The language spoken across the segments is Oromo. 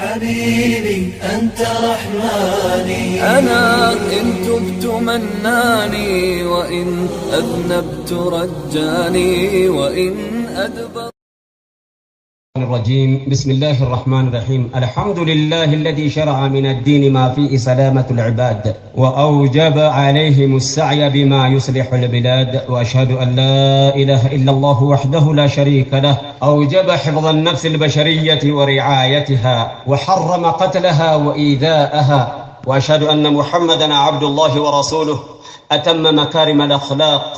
حبيبي أنت رحماني. أنا إن تبت مناني، وإن أذنبت رجاني، وإن أدبر. الرجيم. بسم الله الرحمن الرحيم. الحمد لله الذي شرع من الدين ما فيه سلامة العباد وأوجب عليهم السعي بما يصلح البلاد، وأشهد أن لا إله إلا الله وحده لا شريك له، أوجب حفظ النفس البشرية ورعايتها وحرم قتلها وإيذاءها، وأشهد أن محمدا عبد الله ورسوله أتم مكارم الأخلاق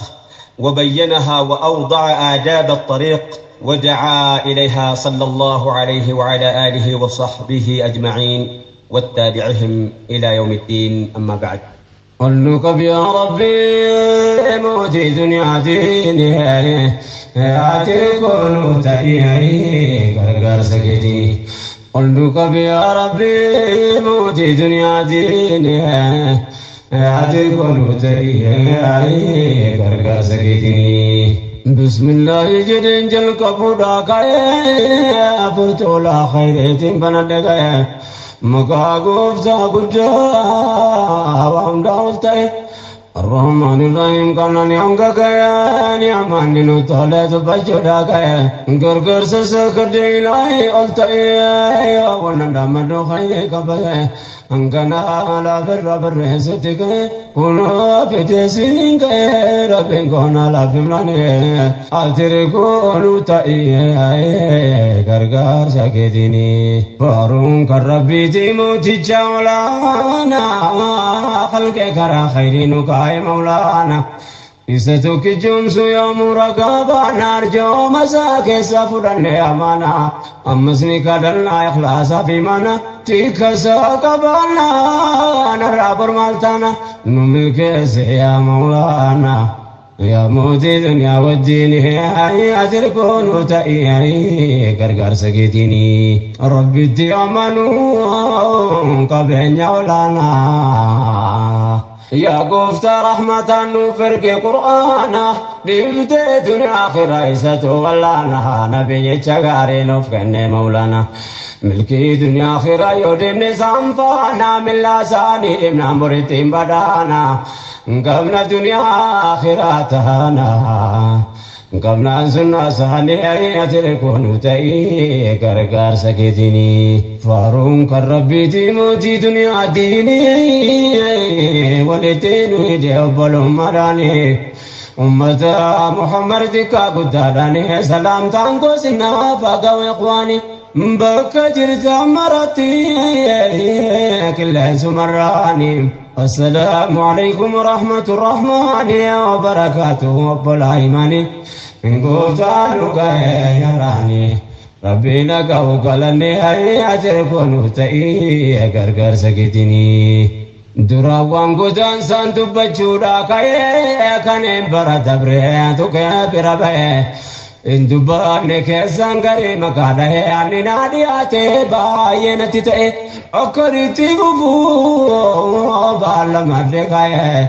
وبينها وأوضع آداب الطريق ودعا إليها، صلى الله عليه وعلى آله وصحبه أجمعين واتبعهم إلى يوم الدين. أما بعد. قل يا ربي موتي دنيا ديني أتركون تأيي غرغر سكتي. قل يا ربي موتي دنيا ديني أتركون تأيي غرغر سكتي. بسم الله جدين جل كفودا كاي أفرتولا خيرتين بندقاي مقاقوف زاقودا وامداولتاي الرحمن الرحيم كان نعم كاي نعم نوتولت بجودا كاي غرغر سسكر ديلاي ألتاي ونندمدو خير كباي أنكنا لا بر بر ستك كنا بدسين ربين كنا لا بملاني أتركون تأي غرغر سكتني بارون كربي تيمو تجولانا خلق كرا خيرين كاي مولانا إستوك جمس يوم رقابا نرجو مساك سفرن أمانا أمسني كدلنا إخلاصا في منا تكسا قبلنا نرابر مالتنا نملك يا مولانا يا موتي دنيا والدين يا تركون تأيي غرغر سكتني ربي تأمنوا قبل مولانا يا قفت رحمة نفرق قرآنا دبتنا آخر عيسة ولانا نبي شغاري نفكن مولانا ملكي دنيا آخر يودم سامفانا من لاساني ابن مرتين بدانا قبل دنيا آخرتنا قبل سنة ساني أتركون تأي غرغر سكتني فارون كربي تيموتي دنيا ديني ولتين ويجي مراني أمة محمد دكا قدراني سلام تانكو سنا فقو إخواني بكتر تمرتي كل سمراني. السلام عليكم ورحمة الرحمن وبركاته رب العالمين من قوتانك يا راني ربنا قوقلني أتركون تأي غرغر سكتني دراوان قدان سانتو بجودا كاي كنين برا دبري تكا بربه إن دبان كيسان غري مكانه أني نادياتي باينتي تأي أكرتي بفو بالمدكاي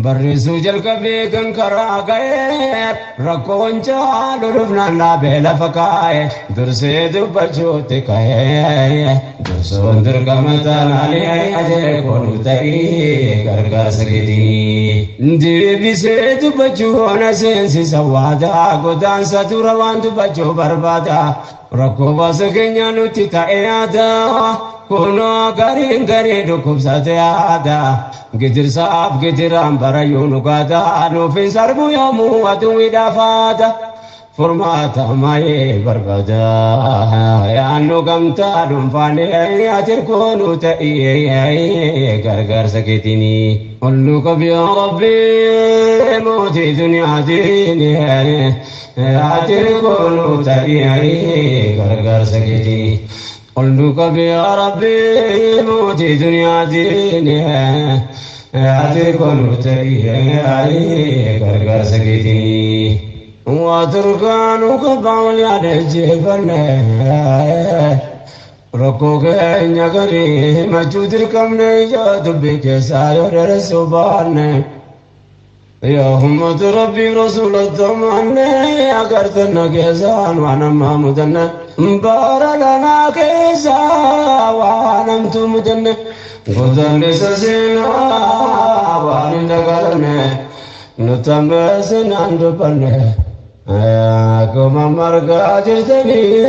برسو جل کبھی کنکرا گئے رکون چالو رفنا نابے لفکائے درسے دو بچوت کہے درسون درگمتا نالی اجے کونو تئی گرگر سکتی دیوی سے دو بچو نسینسی سوادا گودان ستوروان دو بچو بربادا رکو باسکنیا نوتی تا ایادا كنا قرين قرين كبسة عادا قدر صاف قدر أمبر يونقادا نوفين سربو يومو ودوي دافادا فرماتا ما يبربدا يا أنو قمتا دنفاني أتركونو تأيي غرغر سكتني قلوك يا ربي موتي دنيا ديني أتركونو تأيي غرغر سكتني قلت يا ربي موتي دنيا ديني أتركون تأيي غرغر سكتني واتركان قبعون يا نجيبنا ركوك نغري مجودر كم نجات بك ساير رسوبان يا همة ربي رسول الضمان أقرتنا كيسان وانا محمودنا بارلنا كيسا hamtuu mudanne godaannisa seenaa waan hin dagalamne nuti amma seenaan dubbanne akkuma margaa jirtanii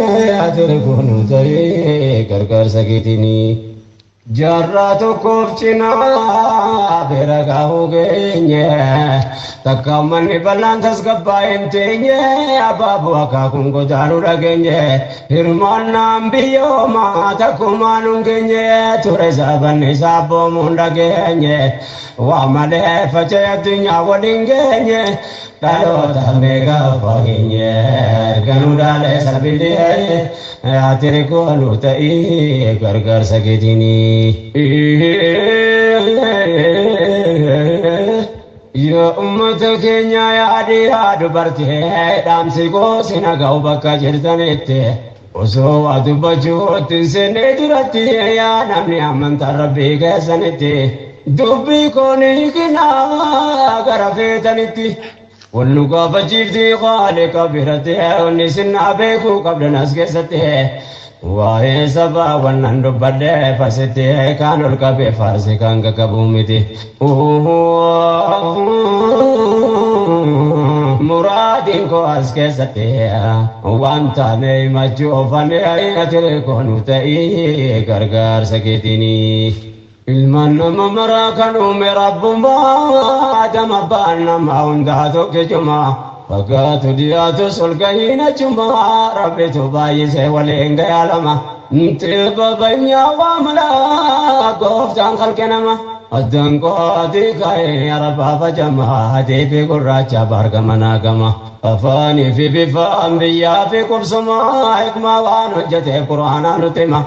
ati koonu ta'ee gargaarsa keetinii. Jaarraa tokkoof cinaa bira gahu geenye takka manni bal'aan tasgabbaa'een teenye abaaboo akaakuun godaanuu dhageenye hirmaannaan biyyoomaa takkumaan hin geenye ture sabanni saabboomuun dhageenye waa malee faca'e addunyaa waliin geenye dhaloota meeqa fageenye erganuu dhaalee salphinee ati koonu ta'ii gargaarsa keetinii. Yaa uummata keenya yaa dhiiraa dubartii dhaamsi gosi naga'u bakka jirtanitti osoo waa dubbachuutti hin seenne duratti yaa namni amantaa rabbii keessanitti dubbii koonii kinaa gara feetanitti. Wannu gaafachiifti qaaliqa biratti wanni sinnaa beekuu qabdan as keessatti waa'ee sabaa wannan dubbadhee fasitti kaan ol qabee faarsi kan qaqqabu miti. Muraadiin koo as keessatti waan taane himachuu oofane ati koonu ta'ii gargaarsa keetinii. Ilmaan nama maraa kan uume rabbummaa Adama abbaan nama hundaa tokkichuma fakkaatu dhiyaatus ol gahiin achumaa rabbitu baay'isee waliin gayaa lama xibba waa malaa gooftaan kalqe nama addaan qootii ka'ee arabaa fajamaa adii fi gurraacha baargama naagama afaanii fi bifaan biyyaa fi qubsumaa hikmaa waan hojjeteef quraanaa nutti hima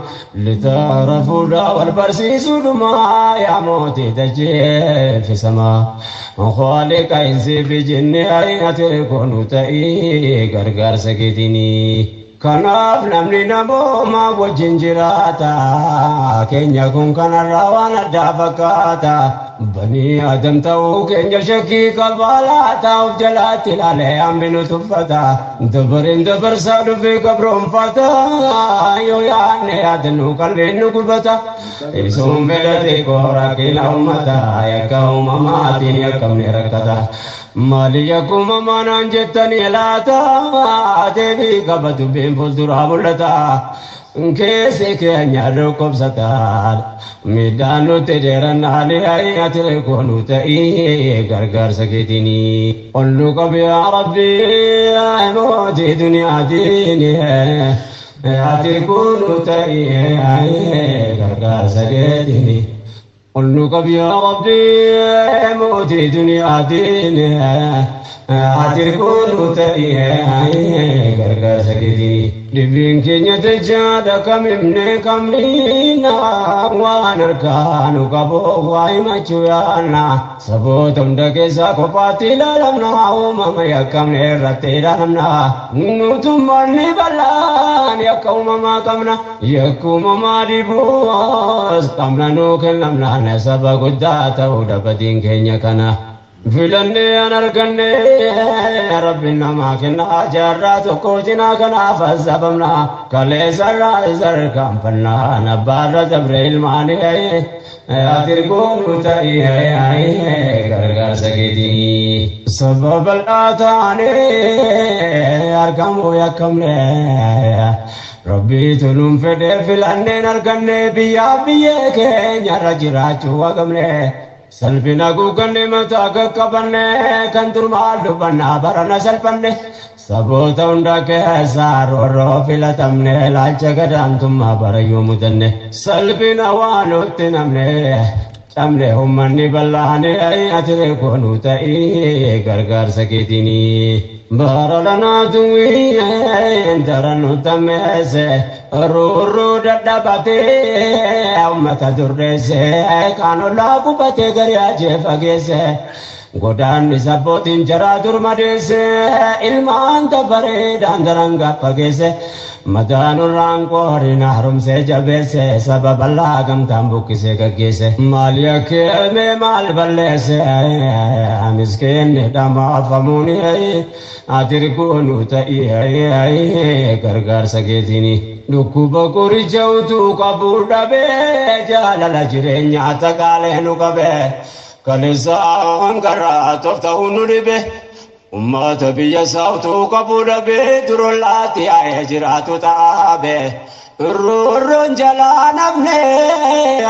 litaarafuudha wal barsiisuudhumaa yaa mootii dachee fi samaa khaaliqa insii fi jinni ati koonu ta'ii gargaarsa keetinii. Kanaaf namni namooma wajjin jiraata keenya kun kanarraa waan addaa fakkaata banii adam ta'uu keenya shakkii qabaa laata of jalaatti ilaalee hambi nu tuffata dabariin dabarsaa dhufee gabroonfata yoo yaadne yaadannu qalbiin nu gubata isuun fedhate rakkina uummata yakka uumamaatiin yakkamne rakkata. Maali yakkuma manaan jettanii laata deebii qaba dubbiin fuulduraa mul'ata. Keessi keenya dhukkubsata miidhaan nutti dheerannaan ati koonu ta'ii gargaarsa keetinii. Ol nu qabi yaa Rabbii mootii duniyaatiin ati koonu ta'ii gargaarsa keetinii. Ol nu qabi yaa Rabbii mootii duniyaatiin ati koonu ta'ii gargaarsa keetinii. Dhibbiin keenya dachaadha kamimne kamniina waan harkaanu qabu waa himachuu yaanna saboota hunda keessaa kophaatti ilaalamna uumama yakkamne irratti ilaalamna nutummaan bal'aan yakka uumamaa qabna yakka uumamaa dhibuus qabna nuu kennamnaan saba guddaa ta'uu dhabatiin keenya kana. Filannee an arganne rabbi namaa kenna jaarraa tokko cinaa kanaaf sababna kaleessarraa sarkaanfannaan abbaarra dabre ilmaanii ati goonu ta'ii gargaarsa keetii. Saba bal'aa taanee argamuu yakkamne rabbiitu nuun fedhee filanneen arganne biyyaa biyyee keenyarra jiraachuu haqamne. Salphina guuganne mataa qaqqabanne kan dur maal dubbannaa barana salphanne saboota hunda keessaa roorroo filatamne ilaalcha gadaantummaa barayyuu mudanne salphina waa nutti namne cabne uummanni bal'aane ati koonu ta'ii gargaarsa keetinii. Bara lanaa duwwee daran nu tammeesse ruurruu dadhabatee uummata durreesse kaan ollaa qubatee gari ajee fageesse godaanni sabbootiin jaraa dur madeesse ilmaan dabareedhaan daran gaffageesse madaanurraan qoorina harumsee jabeesse saba bal'aa gamtaan buqqisee gaggeesse maal yakkeeme maal balleesse miskiinni dhamaafamuuni ati koonu ta'ii gargaarsa keetinii. Dhukkuba qoricha utuu qabu dhabee jaalala jireenyaa taqaalee nu qabee kaleessaan karaa toftaa'uu nu dhibe. Uummata biyya isaa utuu qabu dhabee durollaatti yaa'ee jiraatu taabe. Roorroon jalaa nafne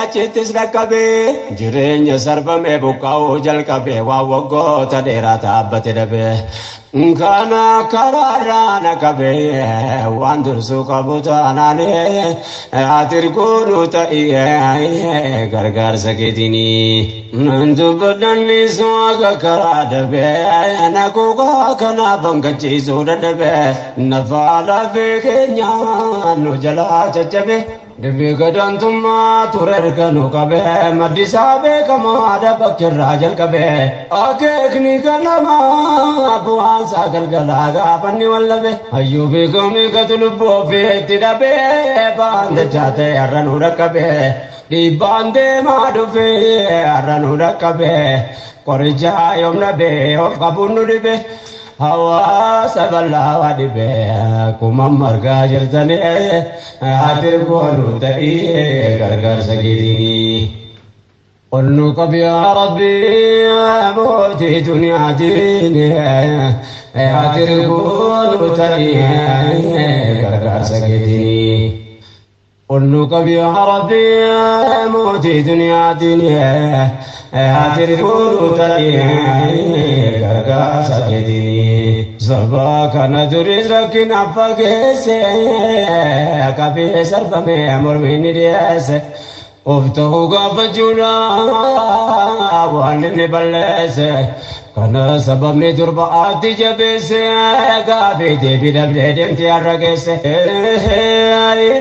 achittis dhaqqabee jireenya sarbamee buqqaa'uu jalqabee waan waggoota dheeraa dhaabbate dhabee. Kana karaarraa na qabee waan dursuu qabu taanaanee ati godhu ta'ee gargaarsa keetinii. Dubbadhannis waaqa karaa dhabee na kuukaa kanaaf hangachiisuu dadhabee nafaa lafee keenya nu jalaa caccabe. Dubbii gadaantummaa ture erga nu qabee maddi isaa beekamaa bakkirraa jalqabee akeekni ganamaa bu'aan isaa galgalaa gaafanni wallabe hayyuu beekamii gatu lubbuu ofiitti dhabee ba'aan dachaa ta'e har'a nu dhaqqabee dhiibbaan deemaa dhufee har'a nu dhaqqabee qoricha yoom dhabee of qabuun nu dhibe. Hawaasa bal'aa dhibee akkuma margaa jirtanii ati goonu ta'ee gargaarsa keetinii. Ol nu qabi yaa Rabbi mootii duniyaatiin ati goonu ta'ee gargaarsa keetinii. Ol nu qabi yaa Rabbi mootii duniyaatiin ati goonu ta'ee gargaarsa keetinii. Saba kana duris rakkina fageesse qabee sarbamee mormiin ni dhiyeesse. Of ta'uu gaafachuudha waan inni balleesse. Kana sababni durba ati jabeesse gaafii deebii dhabdee deemtee har'a geesse.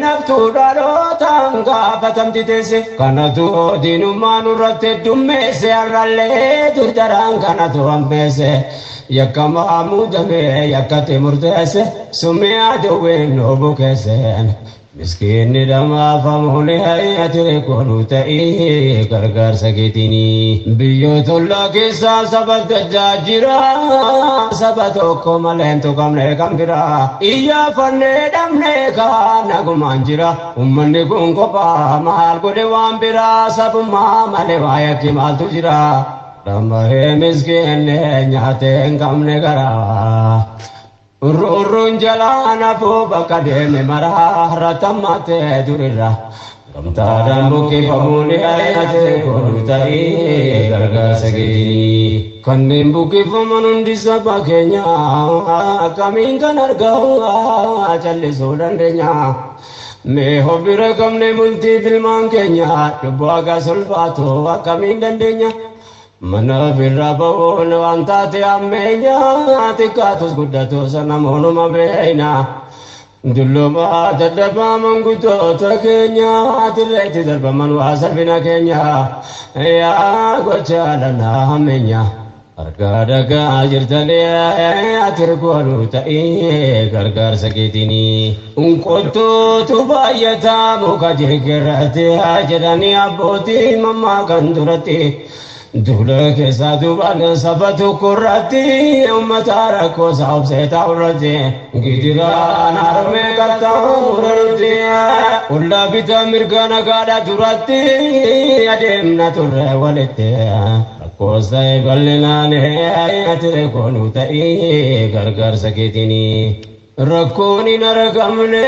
Naftuu dhalootaan gaafatamti teesse. Kanatu diinummaa nurratti heddummeesse har'allee durdaraan kanatu hammeesse. Yakkamaa muudamee yakkatti murteesse summii aduwween nu bukeesseen. Miskiinni dhamaafamuun ati goonu ta'ee gargaarsa keetinii. Biyyoota ollaa keessaa saba adda jira. Saba tokko malee hin tuqamne kan biraa. Iyyaafannee dhabnee kaan nagumaan jira. Uummanni kun kophaa maal godhe waan biraa. Sabummaa malee waa yakki maaltu jira. Dhamahee miskiinni nyaatee hin qabne garaa. Urruun jalaa nafuu bakka deeme maraa ratammatee durirra. Gamtaadhaan buqqifamuun ati goonu ta'ee gargaarsa keetinii. Kanneen buqqifaman hundi saba keenya akkamiin kan argamu callisuu dandeenya. Mee hobbira qabne bultii filmaan keenya lubbuu akka sulfaatu akkamiin dandeenya. Mana birraa ba'uun waan taate ammeenya xiqqaatus guddatus namoonuma beeyna. Dulloomaa dadhabaa manguddoota keenya dirreetti darbaman waa salphina keenya yaa gocha lanaa hammeenya. Argaa dhagaa jirtanii ati goonu ta'ee gargaarsa keetinii. Qottuutu baay'ataa muka jirgirratti jedhanii abbootii mammaa kan duratti. Duula keessaa duubaan saba tokko irratti uummata rakkoo isaa obsee taa'u irratti gidiraan harmee qaxxaamuratti ollaa bitaa mirga nagaadha duratti adeemna turre walitti lakkoofsa bal'inaan ati goonu ta'ee gargaarsa keetinii. Rakkoon hin argamne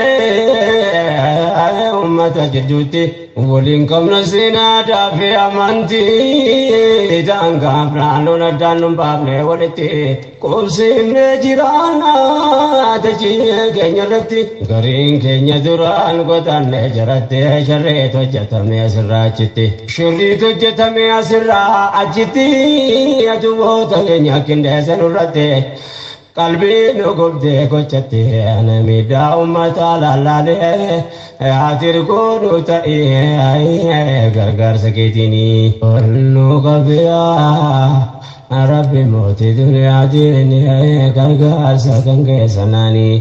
uummata jidduutti waliin qabna seenaa fi amantii daangaa naannoon addaan nu baafne walitti qubsiifnee jiraanna dachee keenya irratti gariin keenya duraan qotanne jaratti sharreet hojjetame asirraa achitti shirriit hojjetame asirraa achitti aduwoota keenya qindeessan irratti. Qalbii nu gubdee gochatti miidhaa uummataa lallaalee ati goonu ta'ee gargaarsa keetinii. Nu qabiyaa Rabbi mootii duniyaatiin gargaarsa kan keessanaanii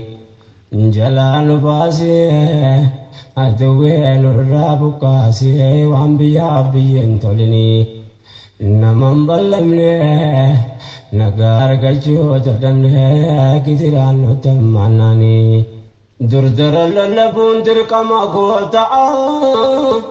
jalaa nu baasee aduwwee nurraa buqqaasee waan biyyaaf biyyeen tolinii naman ballamne. Nagaa argachuu dadhabne gidiraan nutti hammaannaanii. Durdara lallabuun dirqama goota'a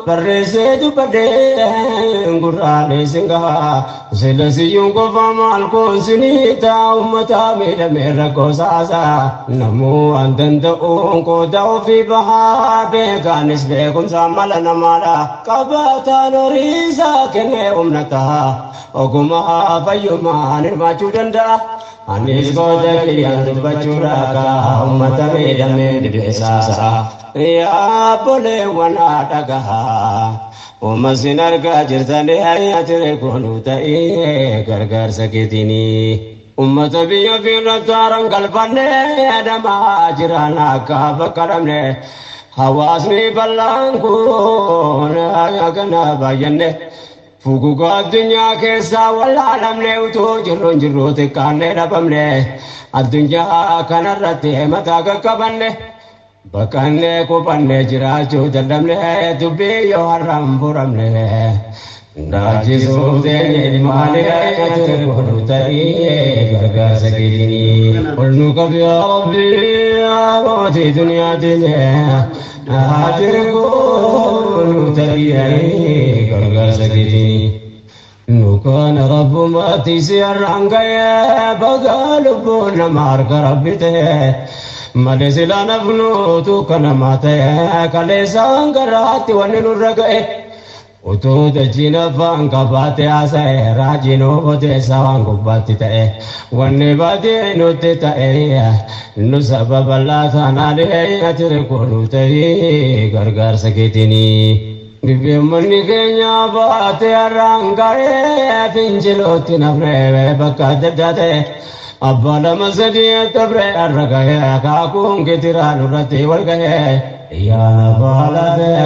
barreessee dubbadhee gurraalee singaha sila siyyuun qofa maal koonsinii ta'a ummata miidhamee rakkoo saasaa namuu waan danda'uun qooda ofii bahaa beekaanis beekumsaan mala namaadha qabaataan horiisaa kennee humna ta'a ogumaa fayyumaan hirmaachuu danda'a. Anis qooda kiyyaan dubbachuu ragaa ummata miidhamee dhibeessaasaa yaa obboleewwan dhagahaa uumma sin argaa jirtanii ati koonuu ta'ee gargaarsa keetinii. Ummata biyya fiirratti haaraan galfannee adamaa jiran akka bakka dhabne hawaasni bal'aan kun kana baay'anne. Fuguga addunyaa keessaa wallaalamne utuu jirruun jirruu xiqqaannee dhabamne addunyaa kanarratti mataa qaqqabanne baqannee qubanne jiraachuu dadhabne dubbii yoo har'aan furamne daachisuuf teenye maali ati godhu ta'ee gargaarsa keetinii. Ol nu qabi yaa Rabbi mootii duniyaatiin ati godhu ta'ee gargaarsa keetinii. Nu kana rabbumatti si har'aan ga'ee bagaa lubbuun nama harka rabbi ta'e malee silaa nafnuutu kanamaa ta'e kaleessaan garaatti wanni nurra ga'e. Utuu dachiin afaan qabaate haasa'e raajiin oboteessa waan gubbaatti ta'e wanni baatee nutti ta'e nu sababa laatanaalee ati koonuu ta'e gargaarsa keetinii. Dhibbeemmanni keenya baatee har'aan ga'ee fincilootti nafnee bakka adda addaa ta'e abbaa lama sadii dabree har'a ga'ee akaakuun kitiraa nurratti wal ga'ee yaa nafa lafee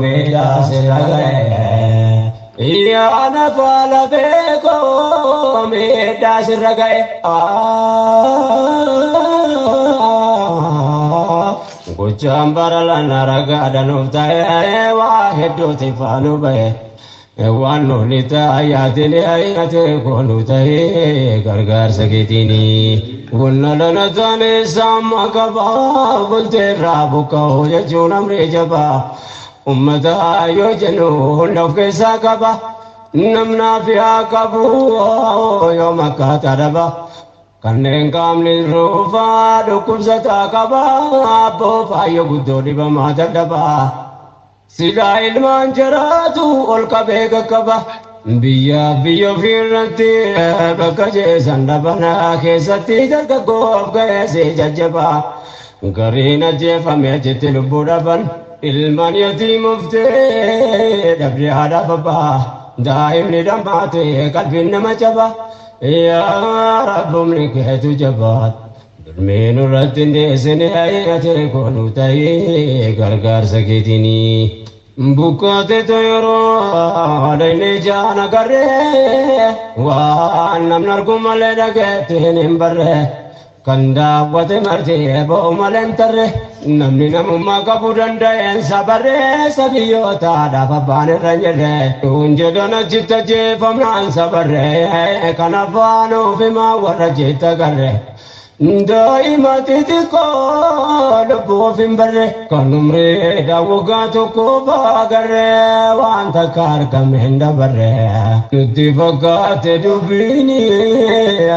miidhaa sirra ga'ee yaa nafa lafee miidhaa sirra ga'ee. Gochaan bara lana ragaadhaan of ta'ee waa hedduuti faanu ba'e. Waan nuti taa'aatiin ati koonu ta'ee gargaarsa keetinii. Wanna lana taane saama qabaa bultee irraa buqqa'u jechuun amrii jabaa. Ummata yoo jennu hunda of keessaa qaba. Namnaa fi haa qabu yoo makkaataa dhaba. Kanneen qaamni ruufaa dhukkubsataa qaba abboo faayyoo guddoo dhibamaa dadhabaa. Silaa ilmaan jaraatu ol qabee qaqqaba. Biyya biyya ofiirratti bakka jeesan dhabanaa keessatti dargaggoof ga'eessi jajjabaa. Gariin ajjeefame achitti lubbuu dhaban. Ilmaan yatiimuftee dhabdee haadhaaf abbaa. Daa'imni dhammaate qalbiin nama caba. Yaa Rabbumni keetu jabaat. Dulmeen irratti hin deessine ati koonuu ta'ee gargaarsa keetinii. Bukkaate yeroo dhayne jaan agarree waan namni argu malee dhageettiin hin barree kan daawwate martee bo'u malee hin tarree namni namummaa qabuu danda'een sabarree sabiyyootaadhaaf abbaan irra hin jirre dhuun jedhan achitti ajjeefamnaan sabarree kan afaan ofimaa warra jeetta garree. Daa'ima xixiqqoo lubbuu of hin barre kan umrii daawwagaa tokko baagarree waan takka argame hin dabarre nutti fakkaate dubbiini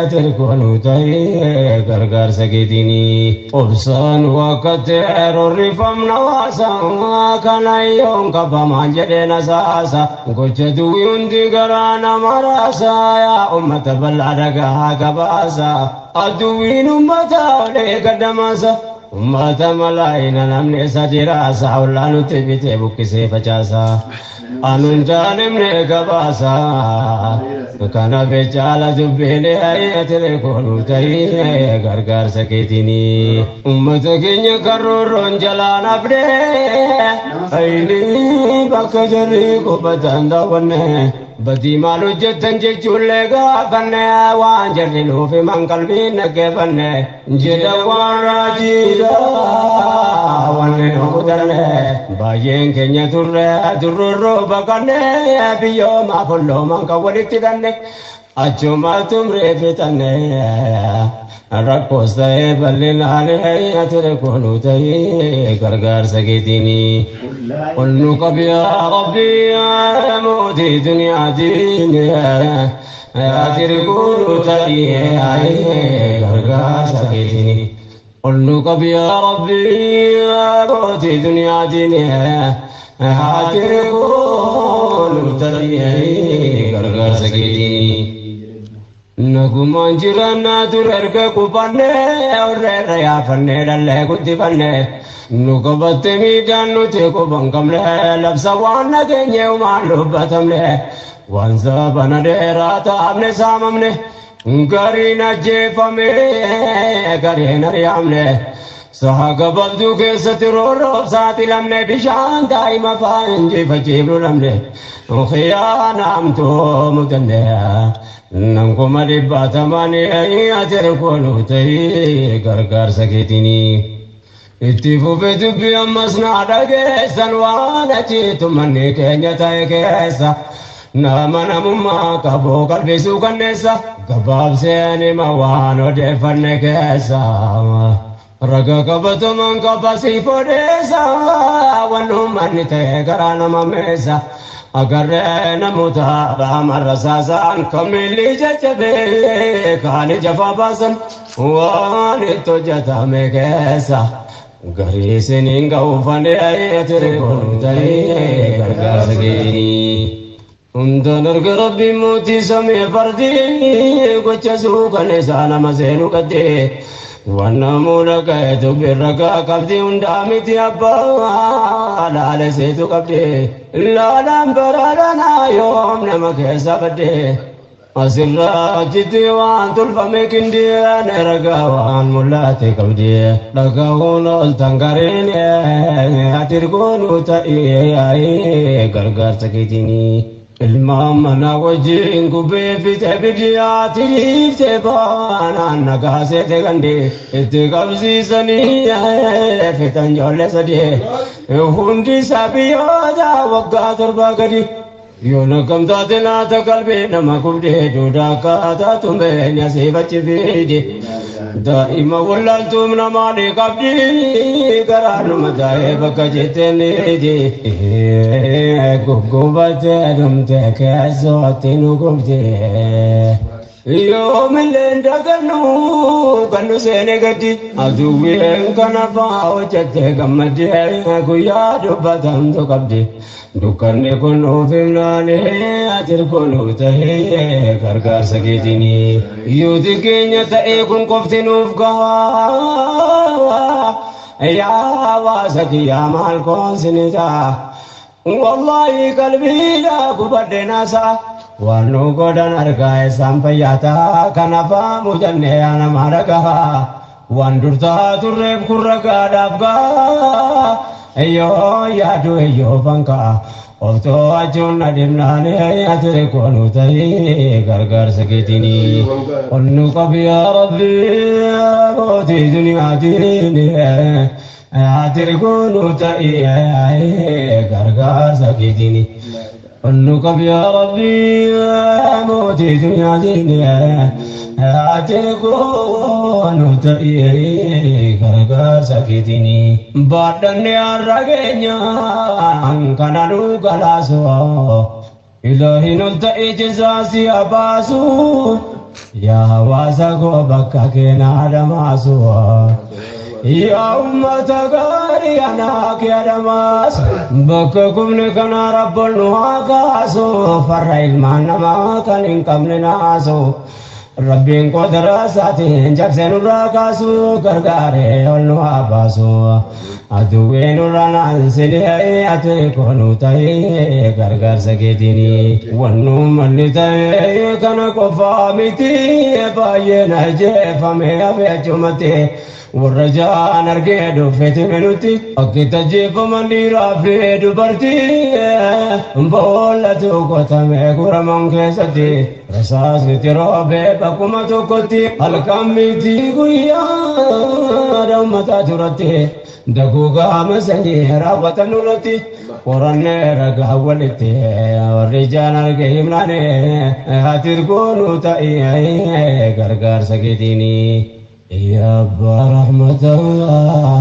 ati koonuu ta'ee gargaarsa keetinii. Obsaan wakkate rorrifamna waasa kana yoon qabamaan jedhee nasaasa gocha duwwii hundi garaa nama raasa yaa ummata bal'aa dhagaa gabaasa. Aduwwiin ummata olee gaddamaasa ummata malaayina namni isa jiraasa ollaa nutti bitee buqqisee facaasa anuun jaalimne gabaasa kana beecaala dubbiin ati koonuu ta'ee gargaarsa keetinii. Ummata keenya karroorroon jalaan hafnee ayini bakka jarri qubatan daawwanne. Badii maal hojjettan jechuullee gaafanne waan jarri nuuf himan qalbiin dhaggeeffanne jedha waan raajiidha wanni nu kutanne baay'een keenya turre dururroo baqanne biyyoomaa folloomaan kan walitti hidhanne. Achuma tumree fixannee rakkoos ta'ee bal'inaan ati koonu ta'ee gargaarsa keetiini. Ol nu qabi yaa Rabbi mootii duniyaatiin ati koonu ta'ee gargaarsa keetiini. Ol nu qabi yaa Rabbi mootii duniyaatiin ati koonu ta'ee gargaarsa keetiini. Nagumaan jiraannaa ture erga qubannee warreerra yaafannee dhallee guddifannee nu qabatte miidhaan nuti quban qabne labsa waan nageenye umaan dubbatamne waan sabana dheeraa taa'amne saamamne gariin ajjeefame gariin ari'amne saha gabaabduu keessatti roorroof saaxilamne bishaan daa'ima faan injifachiifnu dhabne khiyaanaamtuu mudanne. Nankuma dhibbaatamaan ati koonu ta'ee gargaarsa keetiini. Itti fufee dubbii ammas naa dhageessan waan achiitu manni keenya ta'e keessa. Nama namummaa qabu qalbisuu kanneessa gabaabseen hima waan odeeffanne keessa. Raga qabataman qaba siif odeessa waan uummanni ta'e garaa nama meessa. Agarree namoota qaamarra saasaan kamilli jajjabee kaan ija baasan waan itti hojjetame keessa. Garii isiniin ga'uufannee ture kun ta'ee gargaarsa keenii. Hundaan erga Rabbiin mootii samii fardii gocha suukaneessaa nama seenuu qaddee. Waan namoota ka'e dubbi ragaa qabdi hundaa miti abbaa laala seetu qabdi. Laalaan baraadhaan yoom nama keessa badde. Asirraa achitti waan tolfame qindi'aan ragaa waan mul'ate qabdi. Dhagahuun ol tangariin ati goonuu ta'ee gargaarsa keetiini. Ilmaan mana wajjin gubbee fixe biddiyaati dhiiftee baanaan nagaa seete gandi itti qabsiisanii fixan ijoollee sadii hundi isaa biyyoota waggaa 7 gadi. Yoo nakkamtaate laata qalbii nama gubdee duudaa akkaataa tumeen asiifachi fiidi. Daa'ima wallaaltuum namaa ni qabdi garaa numa taa'ee bakka jetteen niiti. Guggubattee dhumte keessootti nu gubde. Yoomillee dagannu kan nu seene gaddi. Aduwween kana fa'aa hojjette gammaddee guyyaa dubbatamtu qabdi. Dukkanni kun nuuf himnaane ati koonu ta'ee gargaarsa keetiini. Yoo keenya ta'ee kun qofti nuuf gahaa. Yaa hawaasa kiyyaa maal koonsinita. Wallaahi qalbiidhaa gubadhe naasaa. Waan nu godhan argaa isaan fayyataa kan afaan mudannee nama dhagahaa. Waan durtaa turreef kun ragaadhaaf gahaa. Eyyoo yaadu eyyoo fankaa. Of to'achuun adeemnaanee ati koonu ta'ee gargaarsa keetiini. Ol nu qabi yaa Rabbi mootii duniyaatiin. Ati koonu ta'ee gargaarsa keetiini. Ol nu qabi yaa Rabbi mootii duniyaatiin. Ati koonu ta'ee gargaarsa keetiini. Baadhanne har'a keenyaan kana nu galaasu. Ilaahin ol ta'ee jizaasi abaasu. Yaa hawaasa koo bakka keenaa dhamaasu. Yaa uummata gaarii anaa kee dhamaasu. Bakka kubni kana rabboon nu haa kaasu. Farra ilmaan namaa kan hin qabne naasu. Rabbiin qodara isaatiin cabsee nurraa kaasu gargaaree ol nu haa baasu. Aduwwee nurra naansinee ati koonu ta'ee gargaarsa keetiini. Wannu malli ta'ee kana qofaa miti baay'ee na jeefame hafe achumatti. Warra jaan argee dhufeeti minutti akki tajjeefaman dhiiraa fi dubartii boollatu qotamee guraman keessatti rasaasni roobee bakkuma tokkotti halkan miti guyyaa uummataa turatti. Duguugama sanyii raawwatan nurratti qorannee ragaa walitti warri ijaan arge himnaane ati ergoonu ta'ee gargaarsa keetiini. Yaa abbaa rahmataa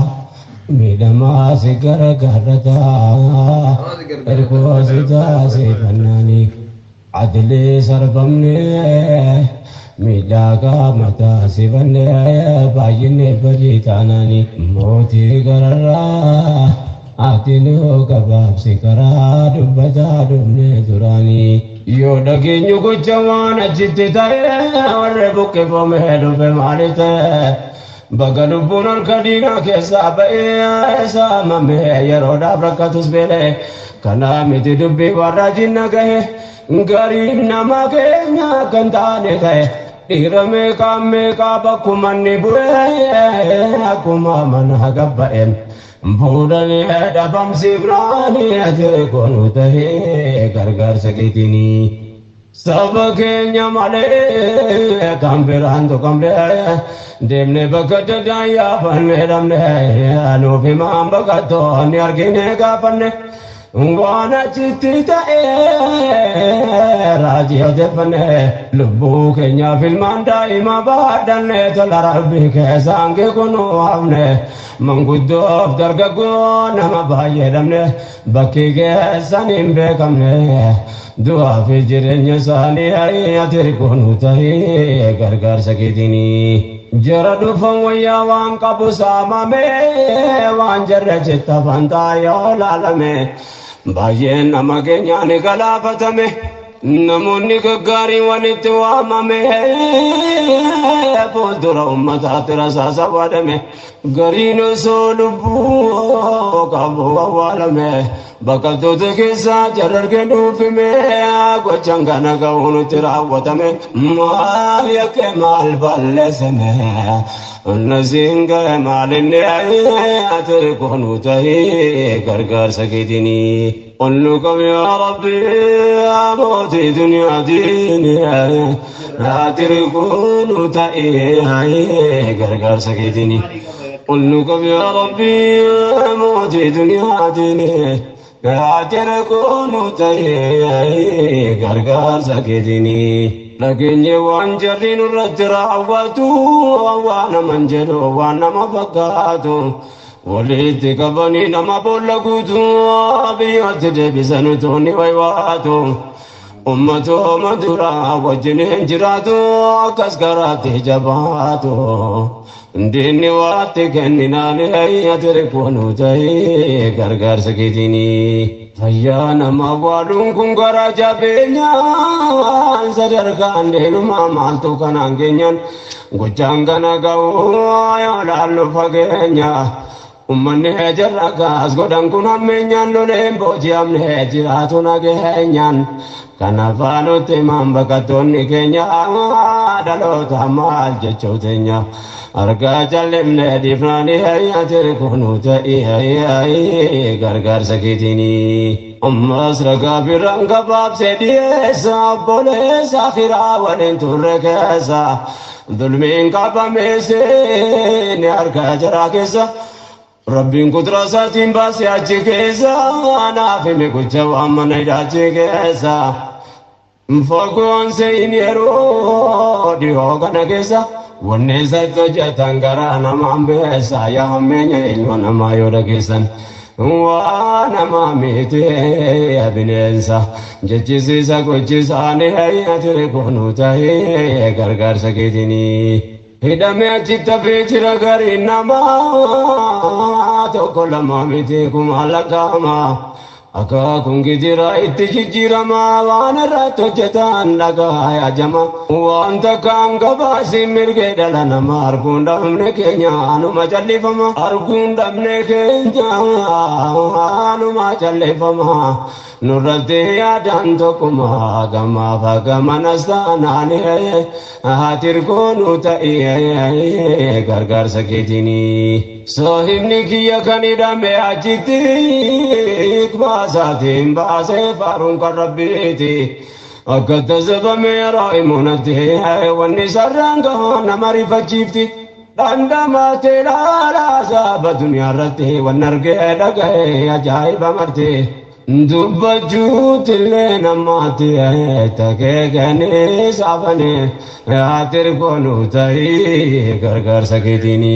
miidhamaa si gargaarrataa ergoo si taasifannaani adilii sarbamnee miidhagaa mataa sifannee baay'inne badii taanaani mootii gararraa ati nu gabaabsi karaa dubbataa dhufne duraanii. Yoo dhageenyu gocha waan achitti ta'e warri buqqifamee dhufe maali ta'e baga lubbuun harka diinaa keessaa ba'ee saamame yeroodhaaf rakkatus beele kanaa miti dubbii warra jinna gahe gariin nama keenya kan taane ta'e dhiira meeqaa meeqaa bakkuma inni bu'ee akkuma mana gabba'een fuudhanii dhabamsiifnaanii ati koonu ta'ee gargaarsa keetiinii. Saba keenya malee kan biraan tuqamne deemnee bakka daddaan yaafannee dhabne nuuf himaan baqattoonni argine gaafanne waan achitti ta'ee raajii odeeffanne lubbuu keenyaaf ilmaan daa'ima baadhanne tola rabbii keessaan kunuu hafne manguddoof dargaggoo nama baay'ee dhabne bakki keessan hin beekamne du'aa fi jireenya isaanii ati ergoonu ta'ee gargaarsa keetiinii. Jara dhufan wayyaa waan qabu saamame waan jarra jetta fantaa yoo laalame baay'een nama keenyaan galaafatame namoonni gaggaariin walitti waamame fuuldura uummataatti rasaasa waadame gariin osoo lubbuu qabu awwaalame baqattoota keessaa jarargee dhuufime gochaan kana ga'uu nutti raawwatame maal yakke maal balleessame nasiin ga'e maal inni ati ergoonu ta'ee gargaarsa keetiinii. قل لكم يا ربي يا موتي دنيا ديني لا تركون تأيي غرغر سكيتني قل لكم يا ربي يا موتي دنيا ديني لا تركون تأيي غرغر سكيتني لكن وان جرين الرد راوتو وانا من جلو وانا ما بقاتو walitti qabanii nama boolla guutuu biyyootti deebisan utuunni waywaatu ummatooma duraa wajjiniin jiraatu akkas garaatti jabaatu diinni waatti kenninaan ati ergoonu ta'ee gargaarsa keetiinii. Fayyaa nama waaduun kun gara jabeenyaan sadarkaan deelumaa maaltu kanaan keenyaan gochaan kana ga'uu yoo laallu fageenya. Ummanni jarra kaas godhan kun hammeenyaan loleen booji'amne jiraatu nageenyaan. Kana faanutti himaan baqattoonni keenya dhaloota maal jechuu teenya. Argaa jallimne dhiifnaanii ati ergoonu ta'ee gargaarsa keetiinii. Ammas ragaa biraan gabaabsee dhiyeessa obboleessa akhiraa waliin turre keessa. Dulmiin qabamee seeni harka jaraa keessa. Rabbiin kuduraa isaatiin baasee achi keessa naaf hime gocha waan mana hidhaa keessa. Fagoon se'in yeroo dhiyoo kana keessa wanni isatti hojjetan garaa namaan beessa yaa hammeenya ilma namaa yoo dhageessan. Waa namaa miti bineensa jechisiisa gochisaanii ati ergoonu ta'ee gargaarsa keetiinii. Hidhamee achitti hafee jira gariin namaa tokko lama miti kuma lakkaa'ama. Akaakuun gijira itti jijjiirama waan irratti hojjetan dhagaa yaajama. Wanta kaan gabaasiin mirgee dhala namaa arguun dhabne keenya anuma callifama. Arguun dhabne keenya anuma callifama. Nurratti yaadaan tokkuma gamaaf gamanas taanaan ati ergoonu ta'ee gargaarsa keetiinii. Saahibni kiyya kan hidhame achitti baasaatiin baasee faaruun kan rabbiiti. Akka tasabame yeroo himunatti wanni sarraan gahaa nama rifachiifti. Dhandhamaatti ilaalaa saaba duniyaa irratti waan argee dhaga'ee ajaa'iba marte. Dubbachuutillee namaatti takeekanii saafanii ati koonu ta'ii gargaarsa keetiini.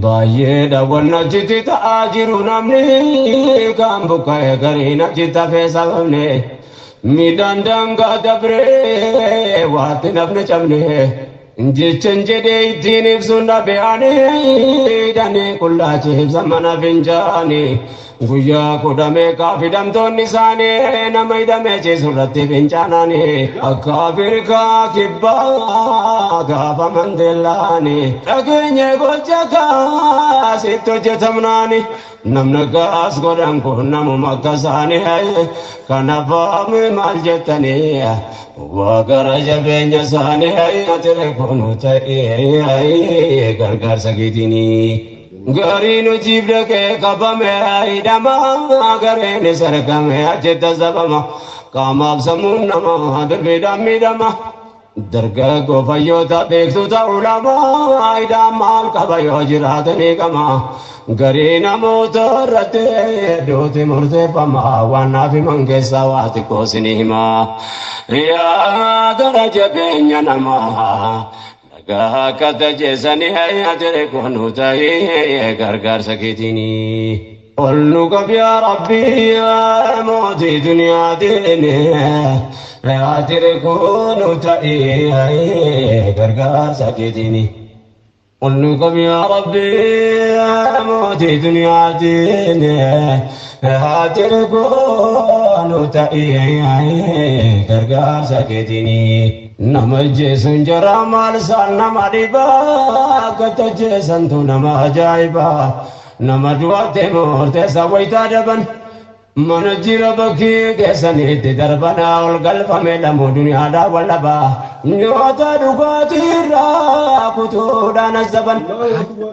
Baay'eedha wanna achitti ta'aa jiru namni kan buqqa'e gariin achitti hafee sababne. Midhaan daangaa dabree waatti nafne cabne. Jechan jedhee ittiin ibsuun dhabe ani hidhanii qullaa ciibsa mana fincaanii. Guyyaa 10 meeqaaf hidhamtoonni isaanii nama hidhamee ciisu irratti fincaananii. Akka Afrikaa Kibbaa gaafa Mandeellaanii dhageenye gocha kaasitti hojjetamnaani. Namni akkas godhan kun namuma akka isaanii kanaaf maal jettanii waa gara jabeenya isaanii ati koonu ta'ee gargaarsa keetiinii. Gariin hojiif dhaqee qabame hidhama gareen sarkame achitti sabama qaamaaf sammuun nama darbeedhaan miidhama. Dargaggoo fayyoota beektota ulamaa hidhaan maal qaba yoo jiraatanii qama. Garii namoota irratti duuti murteeffama waan naaf himan keessaa waa xiqqoo isinii hima. Yaa gara jabeenya namaa. Dhagaa akka tajeessanii ati koonu ta'ee gargaarsa keetiinii. Ol nu qab yaa Rabbii mootii duniyaatiin ati koonu ta'ee gargaarsa keetiinii. Ol nu qab yaa Rabbii mootii duniyaatiin ati koonu ta'ee gargaarsa keetiinii. Nama jeesuun jara maal isaan nama dhibaa akka tajjeessantu nama ajaa'ibaa nama du'atte murteessa wayitaa daban mana jira bakkee keessanitti darbanaa ol galfame lamuu duniyaadhaa wallabaa nyaata dhugaatiirraa kutuudhaan asaban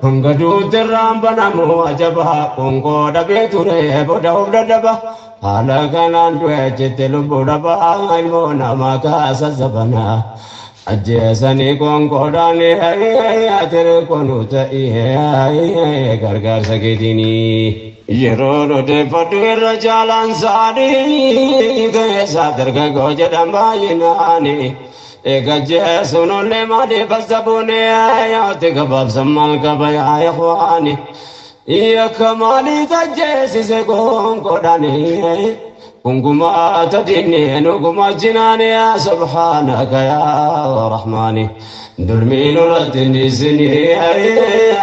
hanga duutirraan banamu ajabaa qoonqoo dhabee ture booda of dadhaba haala kanaan du'e jette lubbuu dhabaa ilmoo namaa kaasa sabanaa. Ajjeesanii qoonqoodhaan ati koonu ta'ee gargaarsa keetiinii. Yeroo odeeffadhu irra caalaan isaanii keessaa dargaggoo jedhan baay'inaani. Eega jeesuun ollee maaliif as sabuuni yaa'utti gabaabsan maal qaba yaa ikhwaani. Yakka maaliif ajjeesise qoonqoodhaani. Kungumaa tadinni nuguma jinaani yaa subhaanaka yaa rahmaani. Dulmiin irratti dhiisinii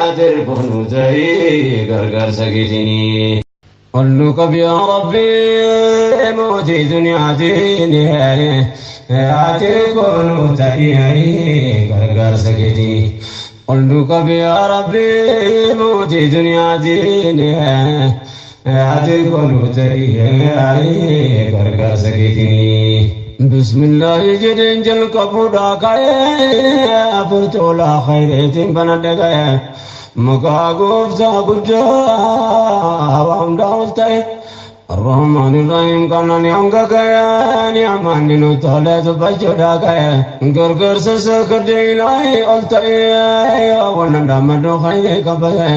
ati koonu ta'ii gargaarsa keetiinii. Ol nu qab yaa Rabbii mootii duniyaatiin ati koonu ta'ii gargaarsa keetiinii. Ol nu qab yaa Rabbii mootii duniyaatiin ati koonu ta'ii gargaarsa keetiinii. Bismillaahi jedheen jalqabuudhaa ka'ee afurtoolaa khayreetiin banadhe ga'e. Maqaa gooftaa guddaa waa hundaa ol ta'e. الرحمن الرحيم كان hanga ga'e ni'amanni nu tolee dubbachuudhaa ga'e. Gargaarsa sakadde ilaahi ol ta'e wannan dhaammadhu khayrii qabate.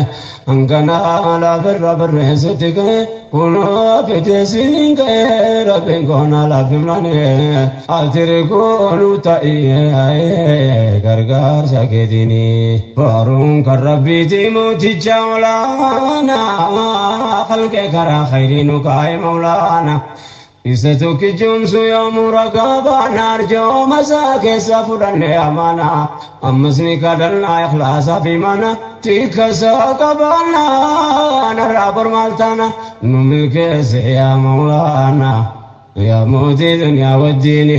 Hangana laafirra barreessutti ga'e. Kunoo fiteesiin ga'e rabbiin koona laafimlane. Atiri koonu ta'ee gargaarsa keetiini. Faaruun kan rabbiiti mooticha olaanaa khalqee karaa khayrii nu kaa'e maulaana. Isa tokkichumsu yoomuu ragaa baana arjooma isaa keessa fudhanne amaana. Ammas ni kadhannaa ikhlaasaa fi mana tikka isaa qabaannaa narraa bormaal taana nu milkeesse yaa maulaana. Yaa mootii duniyaa wajjin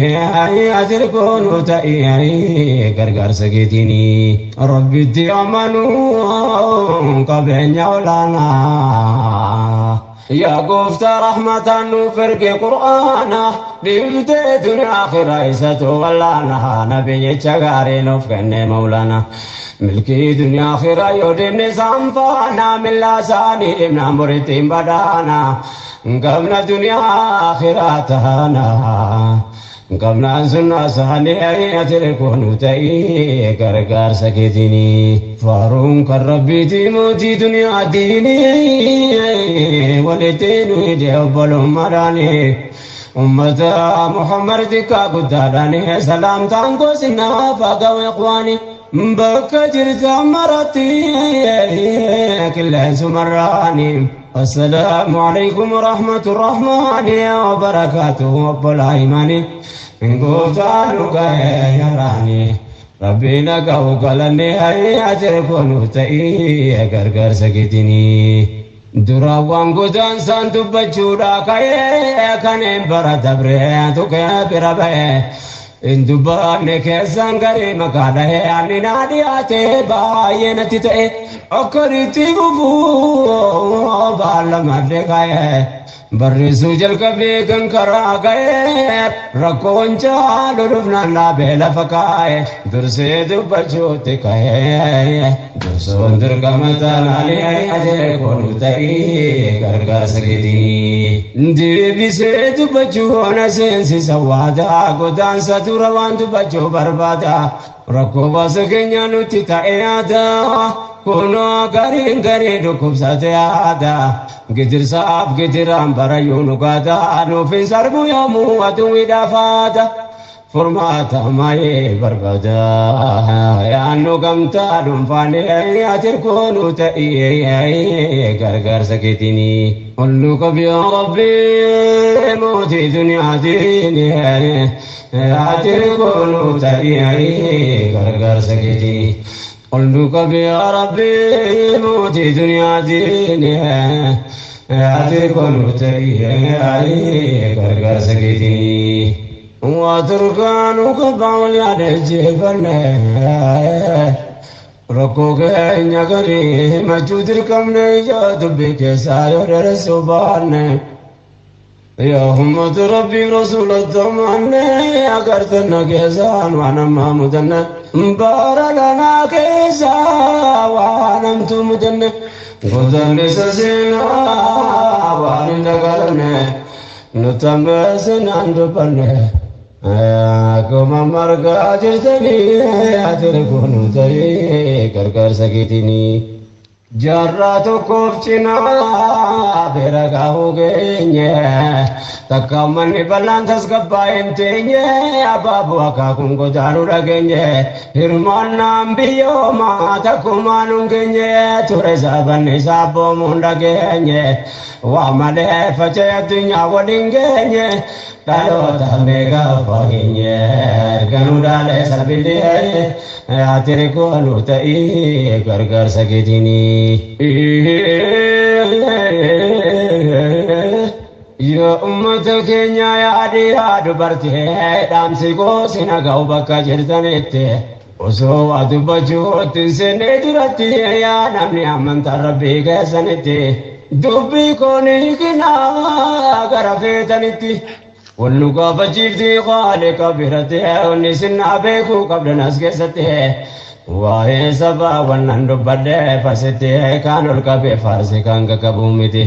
ati koonu ta'ii gargaarsa keetiini. Rabbitti amanuu qabeenya olaanaa. Yaa gooftaa rahmataan nuuf erge qur'aana dhiibdee duniyaa akhiraa isatu wallaana nabiyyicha gaarii nuuf kenne maulana. Milkii duniyaa akhiraa yoo deemne isaan faana millaa isaanii deemnaan boritti hin badhaana. Gabna duniyaa akhiraa taana. Qabnaan sunnaa isaanii ati koonu ta'ii gargaarsa keetinii. Faaruun kan rabbiitii mootii duniyaa diinii walitti nu hidhe obbolummaadhaanii. Ummata Muhammad xiqqaa guddaadhaanii salaamtaan gosinaa fagawe ikhwaanii. Bakka jirtan maratti qilleensumarraanii. السلام عليكم ورحمة الرحمن وبركاته رب العالمين قوتان يراني ربنا قوقلني أتركون تأي غرغر سكتني دراوان قدان سان تبجودا كاي كان برا دبره تو كبر بے Dubbanne keessan garee maqaa dhahee ani naa dhiyaate baay'ee natti ta'e okkoritti fufuu baala kaa'e barreessuu jalqabee kan karaa ga'e rakkoon caalu dhufnaan dhaabee lafa kaa'e dursee dubbachuutti ka'e dursoon dirqama taanaanii ajee koonu ta'ii gargaarsa keetii deebisee dubbachuu na seensisa waadaa godaansa dura waan dubbachuu barbaada rakkoo baasa keenya nutti ta'e aadaa kunoo gariin garii dhukkubsate aadaa gidirsaaf gidiraan barayyuu nu gaadaa nuufin sarbu yoomuu aduwwiidhaaf furmaata maayee barbaada yaannu gamtaa dhuunfaanii atirkoonu ta'ee gargaarsa keetinii ollu qabi yaa rabbi mootii duniyaa diini atirkoonu ta'ee gargaarsa keetinii ollu qabi yaa rabbi mootii duniyaa diini atirkoonu ta'ee gargaarsa keetinii. Waturkaanu qabaan yaada jeefanne rakkoo keenya garii himachuu dirqamne ijaa dubbii keessaa yoo dheeressuu baanne yaa ummata rabbii rasuula tamanne agartanna keessaan waan ammaa mudanne bara lanaa keessaa waan hamtuu mudanne godaannisa seenaa waan hin dagalanne nutammeessinaan dubbanne akkuma margaa jirtanii ati koonu ta'ee gargaarsa keetinii. Jaarraa tokkoof cinaa bira gaahuu geenye takka manni bal'aan tasgabbaa'een teenye abaaboo akaakuun godaanuu dhageenye hirmaannaan biyyoomaa takkumaan hin geenye ture sabanni saabboomuun dhageenye waa malee faca'e addunyaa waliin geenye dhaloota meeqa fageenye erganuu dhaalee salphillee ati koonu ta'ii gargaarsa keetinii. Yoo uummata keenya yaadii yaa dubartii dhaamsi goosina ga'u bakka jirtanitti osoo waa dubbachuutti hin seenne duratti yaa namni amantaa rabbii keessanitti dubbii koonii kinaa gara feetanitti. Wallu gaafachiiftii qaaliqa biratti onni sinnaa beekuu qabdan as keessatti waa'ee sabaa wannan dubbadhee fasitti kaan ol qabee faarsi kan qaqqabu miti.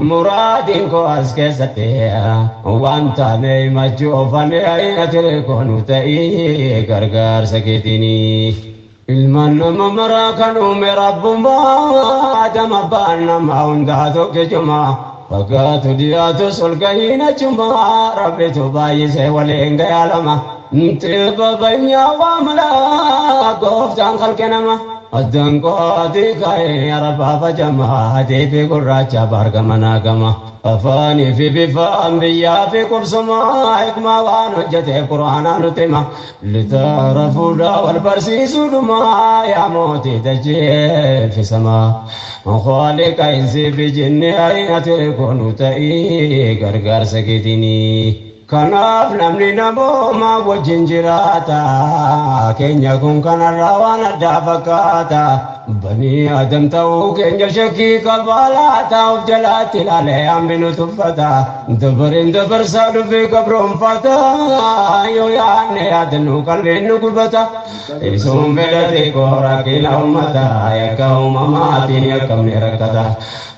Muraadiin koo as keessatti waan taane himachuu oofanii ati koonu ta'ii gargaarsa keetinii. Ilmaan nama maraa kan uume rabbummaa Adama abbaan nama hundaa tokkichuma fakkaatu dhiyaatus ol gahiin achuma rabbitu baay'isee waliin gayaalama xibba waa malaa gooftaan kalqe nama addaan qootii ka'ee arabaa fajamaa adii fi gurraacha baargama naagama afaanii fi bifaan biyyaa fi qubsumaa hikmaa waan hojjeteef quraanaa nutti hima litaarafuudha wal barsiisuudhumaa yaa mootii dachee fi samaa khaaliqa insi fi jinni ati koonu ta'ii gargaarsa keetinii. Kanaaf namni namooma wajjin jiraata keenya kun kanarraa waan addaa fakkaata Banii Aadam ta'uu keenya shakkii qabaalaa ta'uuf jalaatti ilaalee hambinu tuffata. Dabariin dabarsaa dhufee gabroonfata. Yoo yaadne yaadannu qalbiin nu gubata. Isuun fedhate rakkina uummata. Yakka uumamaatiin yakkamne rakkata.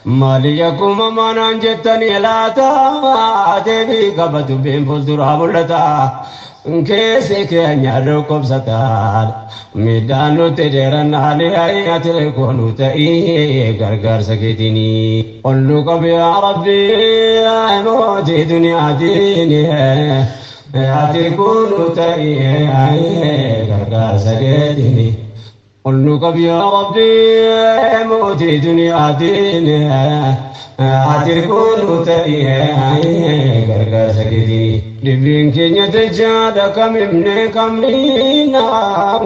Maali yakka uumamaa naan jettanii laata? Deebii qaba dubbiin fuulduraa mul'ata. Keessi keenya dhukkubsataan miidhaan nutti dheerannaan ati koonu ta'ii gargaarsa keetinii. Ol nu qabi yaa Rabbi mootii duniyaatiin ati koonu ta'ii gargaarsa keetinii. Ol nu qabi yaa Rabbi mootii duniyaatiin ati koonu ta'ii gargaarsa keetinii. Dhibbiin keenya dachaadha kamimne kamniina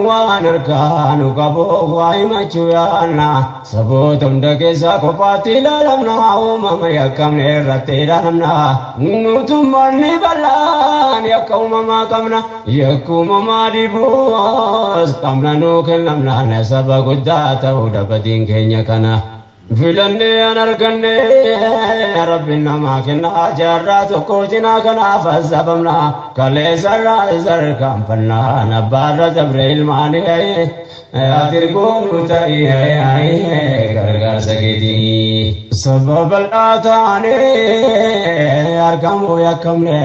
waan harkaanu qabu waa himachuu yaanna. Saboota hunda keessaa kophaatti ilaalamna uumama yakkamne irratti ilaalamna. Nutummoonni bal'aan yakka uumamaa qabna. Yakka uumamaa dhibuus qabna nuu kennamna saba guddaa ta'uu dhabatiin keenya kana. Filannee an arganne rabbiin namaa kenna jaarraa tokko cinaa kanaaf asabamna kaleessarraa sarkaanfannaa abbaarra dabre ilmaanii ati goonu ta'ii gargaarsa keetii. Saba bal'aa taanee argamuu yakkamne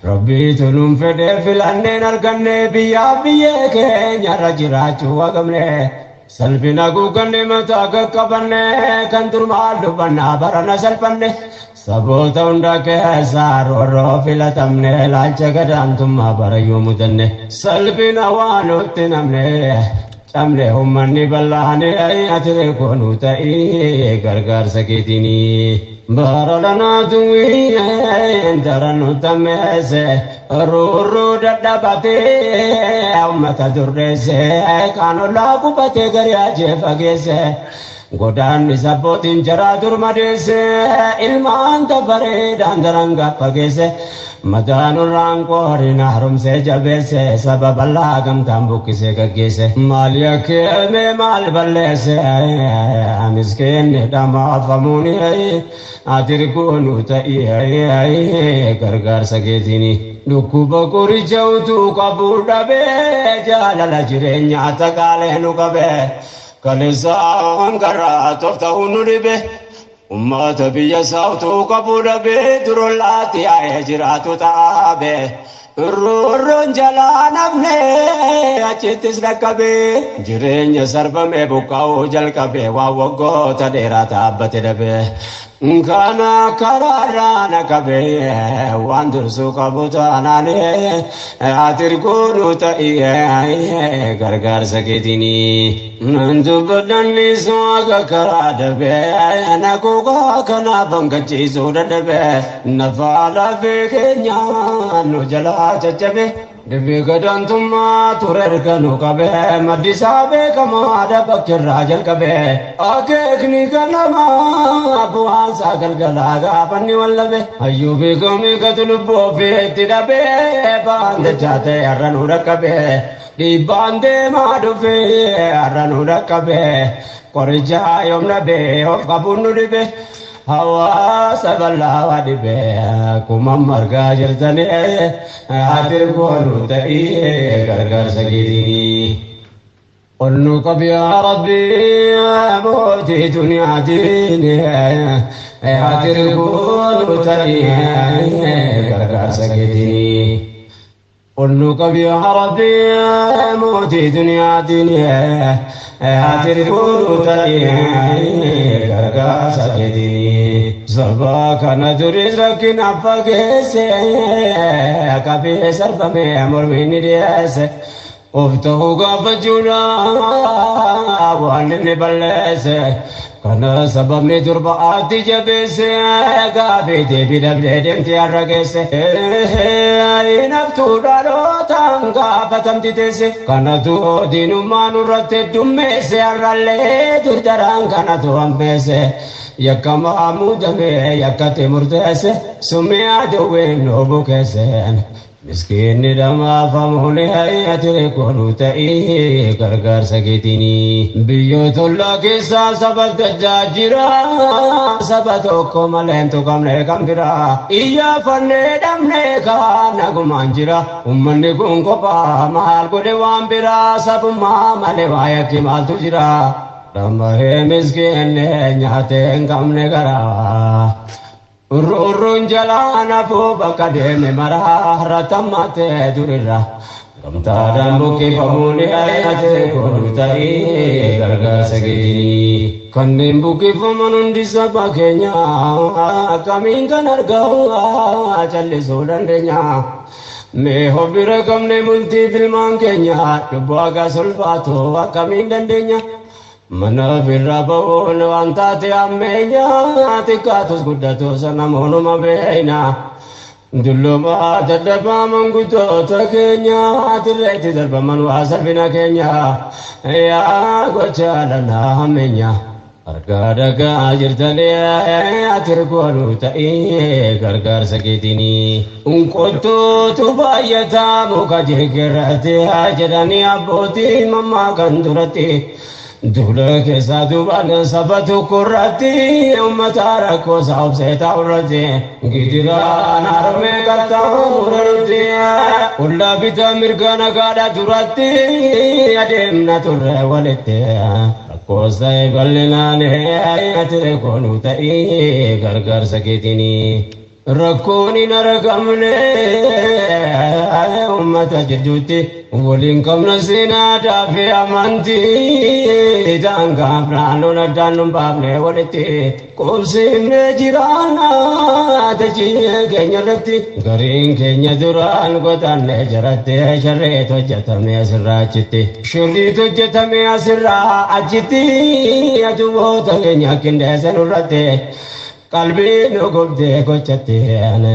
Rabbiitu nuun fedhee filanneen arganne biyyaa biyyee keenyarra jiraachuu haqamne. Salphina guuganne mataa qaqqabanne kan dur maal dubbannaa barana salphanne saboota hunda keessaa roorroo filatamne ilaalcha gadaantummaa barayyuu mudanne salphina waa nutti namne cabne uummanni bal'aane ati koonuu ta'ii gargaarsa keetinii. Bara lanaatu daran nu tammeesse roorroo dadhabatee uummata durreesse kaan ollaa qubatee gari ajee fageesse godaanni sabbootiin jaraa dur madeesse ilmaan dabareedhaan daran gaffageesse madaanurraan qooriin haaromsee jabeesse saba bal'aa gamtaan buqqisee gaggeesse maal yakkeeme maal balleesse miskiinni dhamaafamuun ati goonu ta'ii gargaarsa keetinii. Dhukkuba qoricha utuu qabuu dhabee jaalala jireenyaa taqaalee nu qabee kaleessaan karaa toofta'uu nu dhibe ummata biyya isaa utuu qabuu dhabee durollaatti yaa'ee jiraatu xaabe Roorroon jalaa namne achittis dhaqqabee jireenya sarbamee buqqaa'uu jalqabee waan waggoota dheeraa dhaabbate dhabee kana karaarraa na qabee waan dursuu qabu taanaan ati goonuu ta'ii gargaarsa keetinii. Nan dubbadhannisu akka karaa dhabee na kuukaa kanaaf hangachiisuu dadhabee nafaa lafee keenya nu jalaa caccabe. Dubbii gadaantummaa ture erga nu qabee maddisaa beekamaa dhabbachirraa jalqabee akeekni ganamaa bu'aansaa galgalaa gaafanni wallabe hayyuu beekamii gatu lubbuu ofiitti dhabee ba'aan dachaa ta'e har'a nu dhaqqabee dhiibbaan deemaa dhufee har'a nu dhaqqabee qoricha yoom dhabee of qabuun nu dhibe. Hawaasa bal'aa dhibee akkuma margaa jirtanii ati goonuu ta'ii gargaarsa keetinii. Ol nu qabi yaa Rabbi mootii duniyaatiin ati goonuu ta'ii gargaarsa keetinii. Ol nu qabi yaa Rabbi mootii duniyaatiin ati goonuu ta'ii gargaarsa keetinii. Saba kana duris rakkina fageesse qabee sarbamee mormiin ni dhiyeesse. Of ta'uu gaafachuudha waan inni balleesse. Kana sababni durba ati jabeesse gaafii deebii dhabdee deemtee har'a geesse. Naftuu dhalootaan gaafatamti teesse. Kanatu diinummaa nurratti heddummeesse har'allee durdaraan kanatu hammeesse. Yakkamaa muudamee yakkatti murteesse summii aduwween nu bukeesseen. Miskiinni dhamaafamuun ati kooluu ta'ee gargaarsa keetiini. Biyyoota ollaa keessaa saba adda addaa jira. Saba tokko malee hin tuqamne kan biraa. Iyyaafannee dhabnee kaan nagumaan jira. Uummanni kun kophaa maal godhe waan biraa sabummaa malee waa yakki maaltu jira. Dhamahee miskiinni nyaatee hin qabne garaa. Urruun jalaan hafuu bakka deeme maraa ratammatee durirra. Gamtaadhaan buqqifamuun ati kooluu ta'ee gargaarsa keetiini. Kanneen buqqifaman hundi saba keenya akkamiin kan argamu callisuu dandeenya. Mee of bira qabne bultii filmaan keenya cubbuu akka sulfaatu akkamiin dandeenya. Mana ofirraa ba'uun waan taate ammeenya xiqqaatus guddatus namoonni beeyna. Dulloomaa dadhabaa manguddoota keenya dirreetti darbaman waa salphina keenya yaa gocha dhanaa hammeenya. Argaa dhagaa jirtanii ati kooluu ta'ee gargaarsa keetiini. Qottuutu baay'ataa muka jirgirratti jedhanii abbootii mammaa kan duratti. Duula keessaa duubaan saba tokko irratti uummata rakkoo isaa obsee taa'u irratti gidiraan harmee qaxxaamuratti ollaa bitaa mirga nagaadha duratti adeemna turre walitti rakkoos ta'e bal'inaan ati kooluu ta'ee gargaarsa keetiini. Rakkoon hin argamne uummata jidduutti waliin qabna seenaa fi amantii daangaa naannoon addaan nu baafne walitti qubsiifnee jiraanna dachee keenya irratti gariin keenya duraan qotanne jaratti sharreet hojjetame asirraa achitti shirriit hojjetame asirraa achitti aduwoota keenya qindeessan irratti. Qalbii nu gubdee gochatti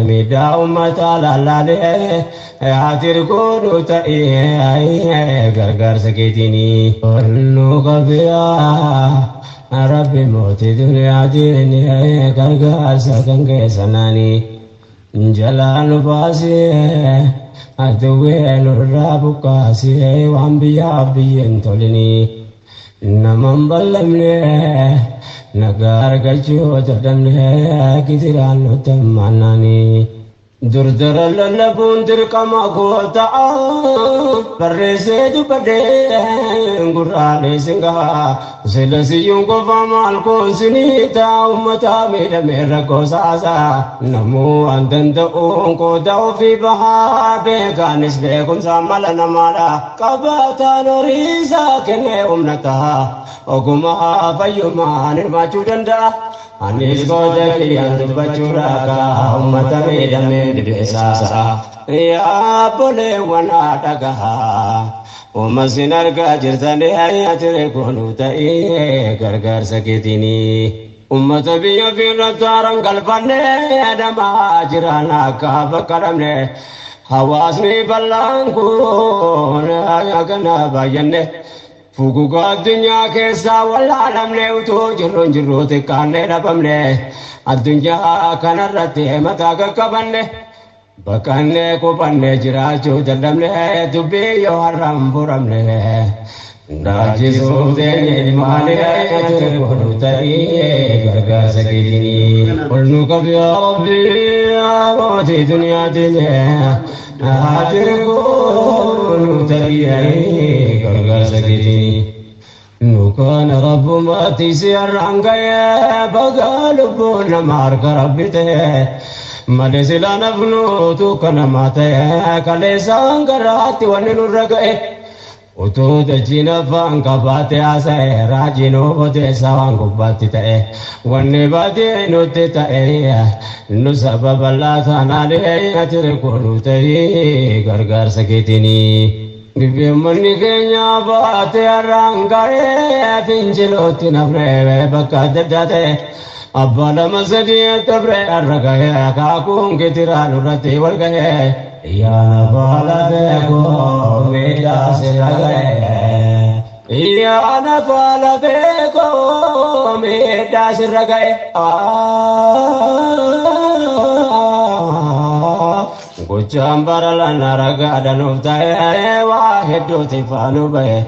miidhaa uummataa lallaalee ati kooluu ta'ee gargaarsa keetiini. Nu qabiyaa rabbi mootii duniyaatiin gargaarsa kan keessanaani. Jalaa nu baasee aduwwee nurraa buqqaasee waan biyyaaf biyyeen tolini. Naman ballamne nagaa argachuu dadhabne gidiraan nutti hammaannaani. Durdara lallabuun dirqama koo ta'a barreessee dubbadhee gurraalee singaa sila siyyuun qofa maal koon sinii ta'a uummata miidhamee rakkoo saasaa namuu waan danda'uun qooda ofii bahaa beekaanis beekumsa mala namaadha qabaataan horiisaa kennee humna ta'a ogumaa fayyumaan hirmaachuu danda'a. Anis qooda kiyyaan dubbachuu rakaa uummata miidhamee dhibeessaasaa yaa obboleewwan dhagahaa uumma sin argaa jirtanii ati kooluu ta'ee gargaarsa keetiini. Uummata biyya ofii haaraan galfannee adamaa jiran akka bakka dhabne hawaasni bal'aan kun kana baay'anne. Fuguga addunyaa keessaa wallaalamne utuu jirruun jirruu xiqqaannee dhabamne addunyaa kanarratti mataa qaqqabanne baqannee qubanne jiraachuu dadhabne dubbii yoo har'aan furamne Ndaachisuuf teenye maali ati kooluu ta'ee gargaarsa keetiini. Ol nu qabi yaa Rabbi mootii duniyaatiin ati kooluu ta'ee gargaarsa keetiini. Nu kana rabbumatti si har'aan ga'ee bagaa lubbuun nama harka rabbi ta'e. Malee silaa nafnuutu kanamaa ta'e kaleessaan garaatti wanni nurra ga'e. Utuu dachiin afaan qabaate haasa'e raajiin oboteessa waan gubbaatti ta'e wanni baatee nutti ta'e nu sababa laataan ati kooluu ta'e gargaarsa keetiini. Dhibbeemmanni keenya baatee har'aan ga'ee fincilootti nafnee bakka adda addaa ta'e abbaa lama sadii dabree har'a ga'ee akaakuun gidiraa nurratti wal ga'ee. Yaa baala beekoo miidhaa sirra ga'ee. Yaa baala beekoo miidhaa sirra ga'ee. Gochaan bara lana ragaadhaan of ta'ee waa hedduuti faanu ba'e.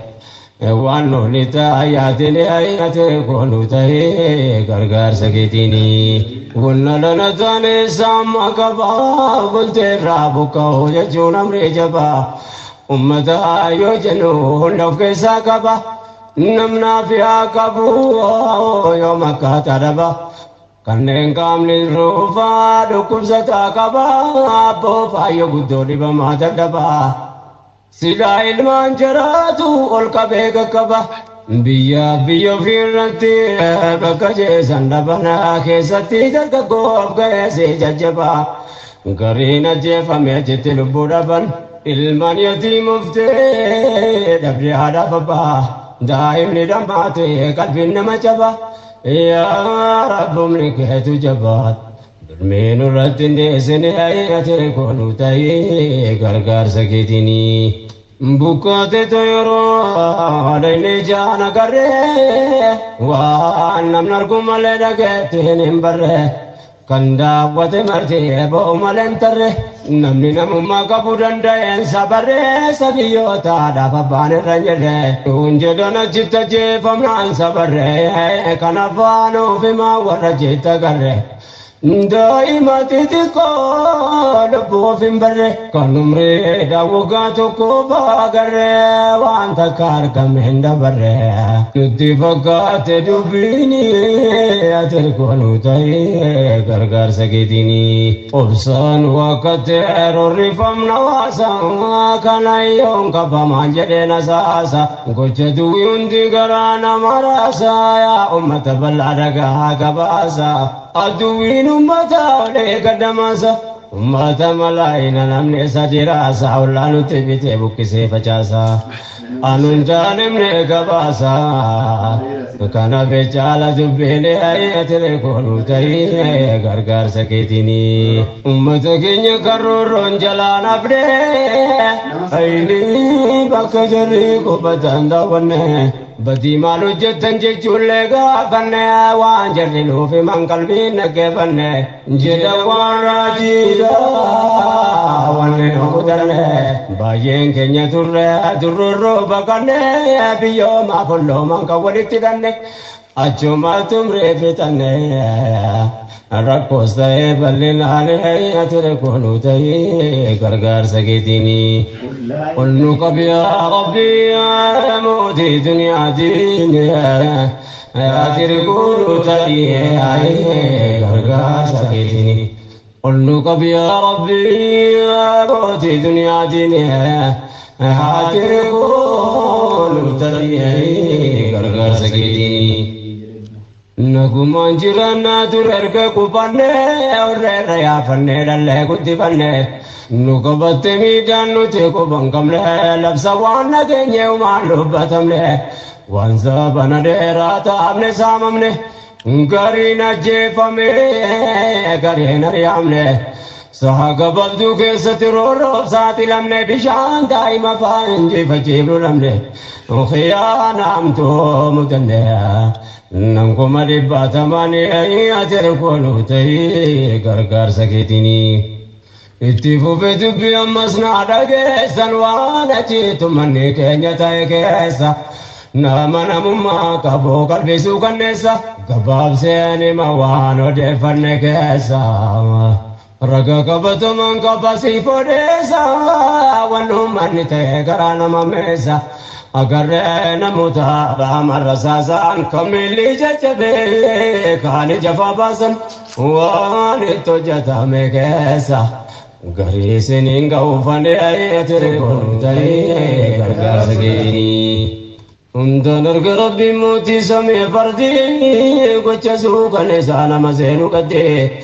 Waan nuti taayaatiin ayyaatee koonu ta'ee gargaarsa keetiini. Wanna lana taane saama qabaa bulteerraa buqqa'u jechuun amree jabaa. Ummata yoo jennu hunda of keessaa qaba. Namnaa fi haa qabu yoo makkaata dhaba. Kanneen qaamni ruufaa dhukkubsataa qaba. Abboo faayyoo guddoo dhibamaa dadhaba. Silaa ilmaan jaraatu ol qabee qaqqaba. Biyya biyya ofiirratti bakka jeesan dhabanaa keessatti dargaggoof ga'eesee jajjaba. Gariin ajjeefame achitti lubbuu dhaban. Ilmaan yatiimoftee dhabdee haadhaaf abbaa. Daa'imni dhammaate qalbiin nama caba. Yaa Rabbumni keetu jabaat. Dulmiin irratti hin deessine ati koonu ta'ee gargaarsa keetiini. Bukkaate yeroo dhayne jaan agarree waan namni argu malee dhageettiin hin barree. Kan daawwate martee bo'u malee hin tarre namni namummaa qabu danda'een sabarree sabiyyootaadhaaf abbaan irra hin jirre. Kun jedhan achitti ajjeefamnaan sabarree kan afaan ofimaa warra jetta garre. Daa'ima xixiqqoo lubbuu of hin barre kan umrii daawwagaa tokko baagarree waan takka argame hin dabarre. Nutti fakkaate dubbiini ati koonu ta'ee gargaarsa keetiini. Obsaan wakkate rorrifamna waasa kana yoon qabamaan jedhee nasaasa. Gocha duwwii hundi garaa nama raasa yaa ummata bal'aa dhagaa gabaasa. Aduwwiin ummata olee gaddamaasa. Ummata malaayina namni isa jiraasa. Ollaa nutti bitee buqqisee facaasa. Anuun jaalimne gabaasa. Kana bechaala dubbiin ati koonu ta'ee gargaarsa keetiini. Ummata keenya karroorroon jalaan hafnee. Ayini bakka jarri qubatan daawwanne. Badii maal hojjettan jechuullee gaafanne waan jarri nuuf himan qalbiin dhaggeeffanne. Jedha waan raajiidha wanni nu kutanne. Baay'een keenya turre dururroo baqanne biyyoomaa folloomaan kan walitti hidhanne. Achuma tumree fixanne rakkoos ta'ee bal'inaan ati koonu ta'ee gargaarsa keetiini. Ol nu qabi yaa Rabbi mootii duniyaa diini ati koonu ta'ee gargaarsa keetiini. Ol nu qabi yaa Rabbi mootii duniyaa diini ati koonu ta'ee gargaarsa keetiini. Nagumaan jiraannaa ture erga qubannee warreerra yaafannee dhallee guddifannee nu qabatte miidhaan nuti quban qabne labsa waan nageenye uumaan dubbatamne waan sabana dheeraa taa'amne saamamne gariin ajjeefame gariin ari'amne saha gabaabduu keessatti roorroof saaxilamne bishaan daa'ima faan injifachiifnu dhabne khiyaanaamtuu mudanne. Nankuma dhibbatamanii ati koonu ta'ee gargaarsa keetiini. Itti fufee dubbii ammas naa dhageessan waan achiitu manni keenya ta'e keessa. Nama namummaa qabu qalbisuu kanneessa. Gabaabseen hima waan odeeffanne keessa. Raga qabataman qabasiif odeessa. Waan uummanni ta'e garaa nama meessa. Agarree namoota baamarra saasaan kamiilli jajjabee kaan ija baasan waan itti hojjetame keessa. Garii isiniin ga'uufannee ati koonu ta'ee gargaarsa keetiini. Hundaan erga Rabbiin mootii samii fardii gocha suukaneessaa nama seenuu qaddee.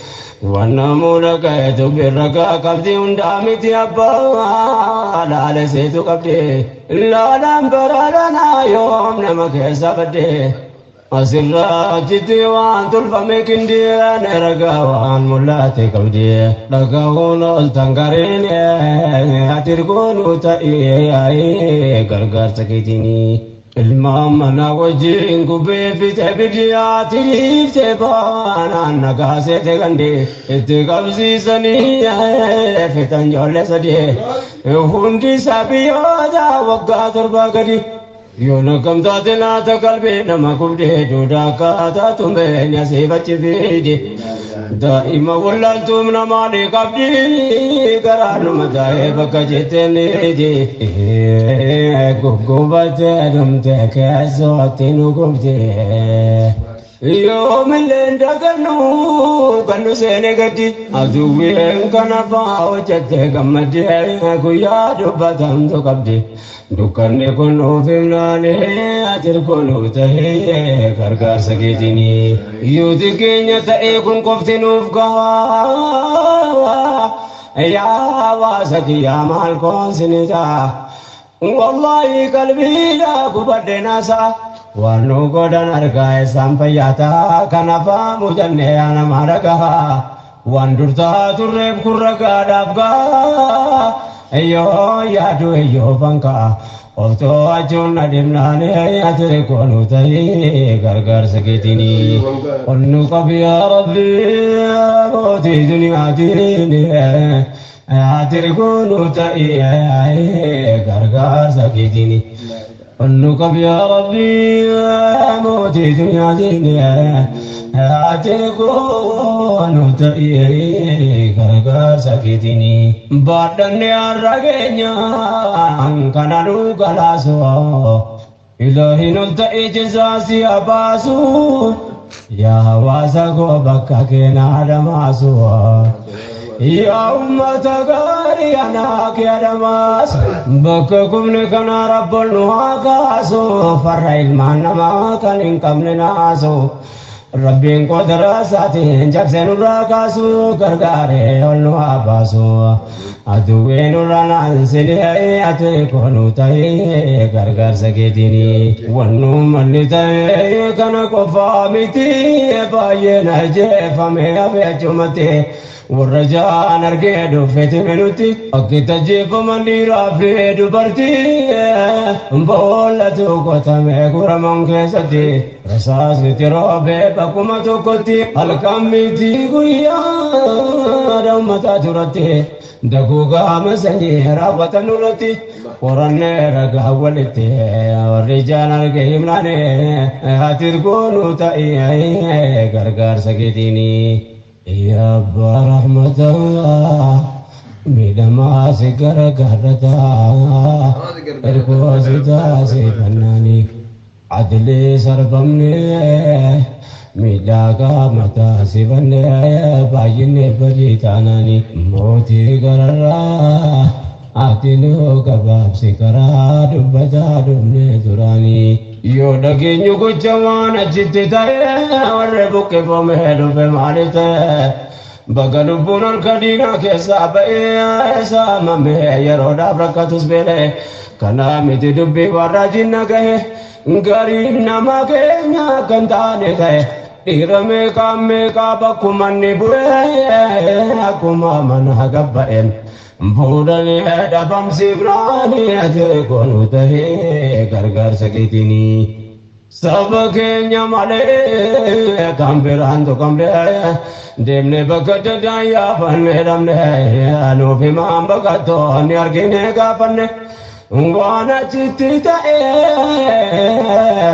Waan namoota ka'eetu birragaa qabdi hundaa miti abbaa laala seetu qabdi. Laalaan baraadhaan yoom nama keessa badde. Asirraa achitti waan tolfame kindeen ragaa waan mul'ate qabdi. Dhagahuun ol tangariin ati koonu ta'ee gargaarsa keetiini. Ilmaan mana wajjin gubbee fite biyyaatti dhiiftee baanaan nagaasete gandee itti qabsiisanii fitan ijoollee sadii hundi isaa biyyoota waggaa 7 gadi. Yoo nagamtaate laata qalbii nama gubdee duudaa akkaataa tumeen asiifachi fiidi. Daa'ima wallaaltuum namaa ni qabdi garaa numa taa'ee bakka jetteen niiti. Guggubattee dhumte keessootti nu gubde. Yoomillee dagannu kan nu seene gaddi. Aduwween kana fa'aa hojjette gammaddee guyyaa dubbatamtu qabdi. Dukkanni kun nuuf himnaane ati kun ta'ee gargaarsa keetinii. Yoo keenya ta'ee kun qofti nuuf gahaa. Yaa hawaasa kiyyaa maal koonsinita. Wallaahi qalbiidhaa gubadhe naasaa. Waan nu godhan argaa isaan fayyataa kanaafaa mujannee nama dhagahaa. Waan durtaa turreef kun ragaadhaaf gahaa. Yoo yaadu yoo bankaa. Otoo achuun dhadhimnaanii ati koonu ta'ee gargaarsa keetinii. Onnu qabi yaa Rabbi mootii duniyaatiin. Ati koonu ta'ee gargaarsa keetinii. Onnu qabi yaa Rabbi mootii duniyaatiin. Ati koonu ta'ee gargaarsa keetinii. Baadhanne har'a keenyaan kana nu galaasoo. Ilaahin ol ta'ee jizaasii abaasu. Yaa hawaasa koo bakka keenaa dhamaasu. Yaa uummata gaarii anaa kee dhamaasu. Bakka gubne kana rabboon nu haa kaasu. Farra ilmaan namaa kan hin qabne naasu. Rabbiin qodara isaatiin cabsee nurraa kaasu gargaaree ol nu haa baasu. Aduwwee nurra naansinee ati koonu ta'ee gargaarsa keetinii. Wannu malli ta'ee kana qofaa miti baay'ee na jeefame hafe achumatti. Warra jaan argee dhufeeti minutti akki tajjeefaman dhiiraa fi dubartii boollatu qotamee guraman keessatti rasaasni roobee bakkuma tokkotti halkan miti guyyaa uummataa turatti daguugaa masanyii raawwatan irratti qorannee ragaa walitti warri jaan argee himnaane ati goonuu ta'ee gargaarsa keetiinii. Yaa abbaa rahmataa miidhamaa si gargaarrataa ergoo si taasifannaanii adilii sarbamnee miidhagaa mataa si bannee baay'inni badii taanaanii mootii gararraa ati nu gabaabsi karaa dubbataa dhufnee duraanii. Yoo dhageenyu gocha waan achitti ta'e warri buqqifamee dhufe maaliif ta'e baga lubbuun harka diinaa keessaa ba'ee saamamee yeroodhaaf rakkatus beele kanaa miti dubbii warra jinna gahe gariin nama keenya kan taane ta'e dhiira meeqaa meeqaa bakkuma inni bu'ee akkuma mana gabba'een. Fuudhanii dhabamsiifnaanii ati koonu ta'ee gargaarsa keetinii. Saba keenya malee kan biraan tuqamne deemnee bakka daddaan yaafannee dhabne nuuf himaan baqattoonni argine gaafanne. Waan achitti ta'ee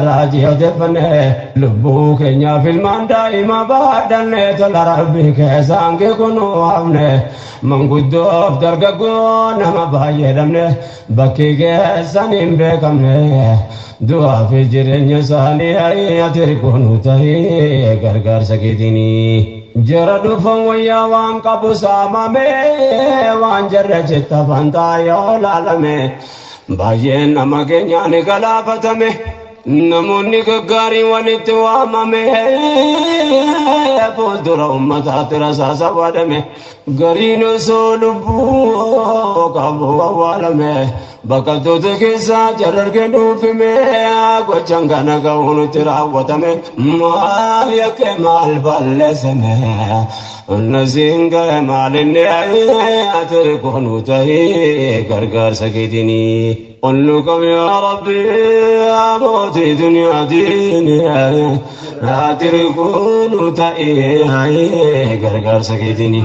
raajii odeeffanne lubbuu keenyaaf ilmaan daa'ima baadhanne tola rabbii keessaan kunuu hafne manguddoof dargaggoo nama baay'ee dhabne bakki keessan hin beekamne du'aa fi jireenya isaanii ati kunuu ta'ee gargaarsa keetinii. Jara dhufan wayyaa waan qabu saamame waan jarra jetta fantaa yoo laalame baay'een nama keenyaan galaafatame namoonni gaggaariin walitti waamame fuuldura uummataatti rasaasa waadame gariin osoo lubbuu qabu awwaalame baqattoota keessaa jarargee dhuunfime gochaan kana ga'uu nutti raawwatame maal yakke maal balleessame nasiin ga'e maal inni ati koonuu ta'ee gargaarsa keetinii. قل يا ربي يا موتي دنيا ديني لا تركون تأي غرغر سكيتني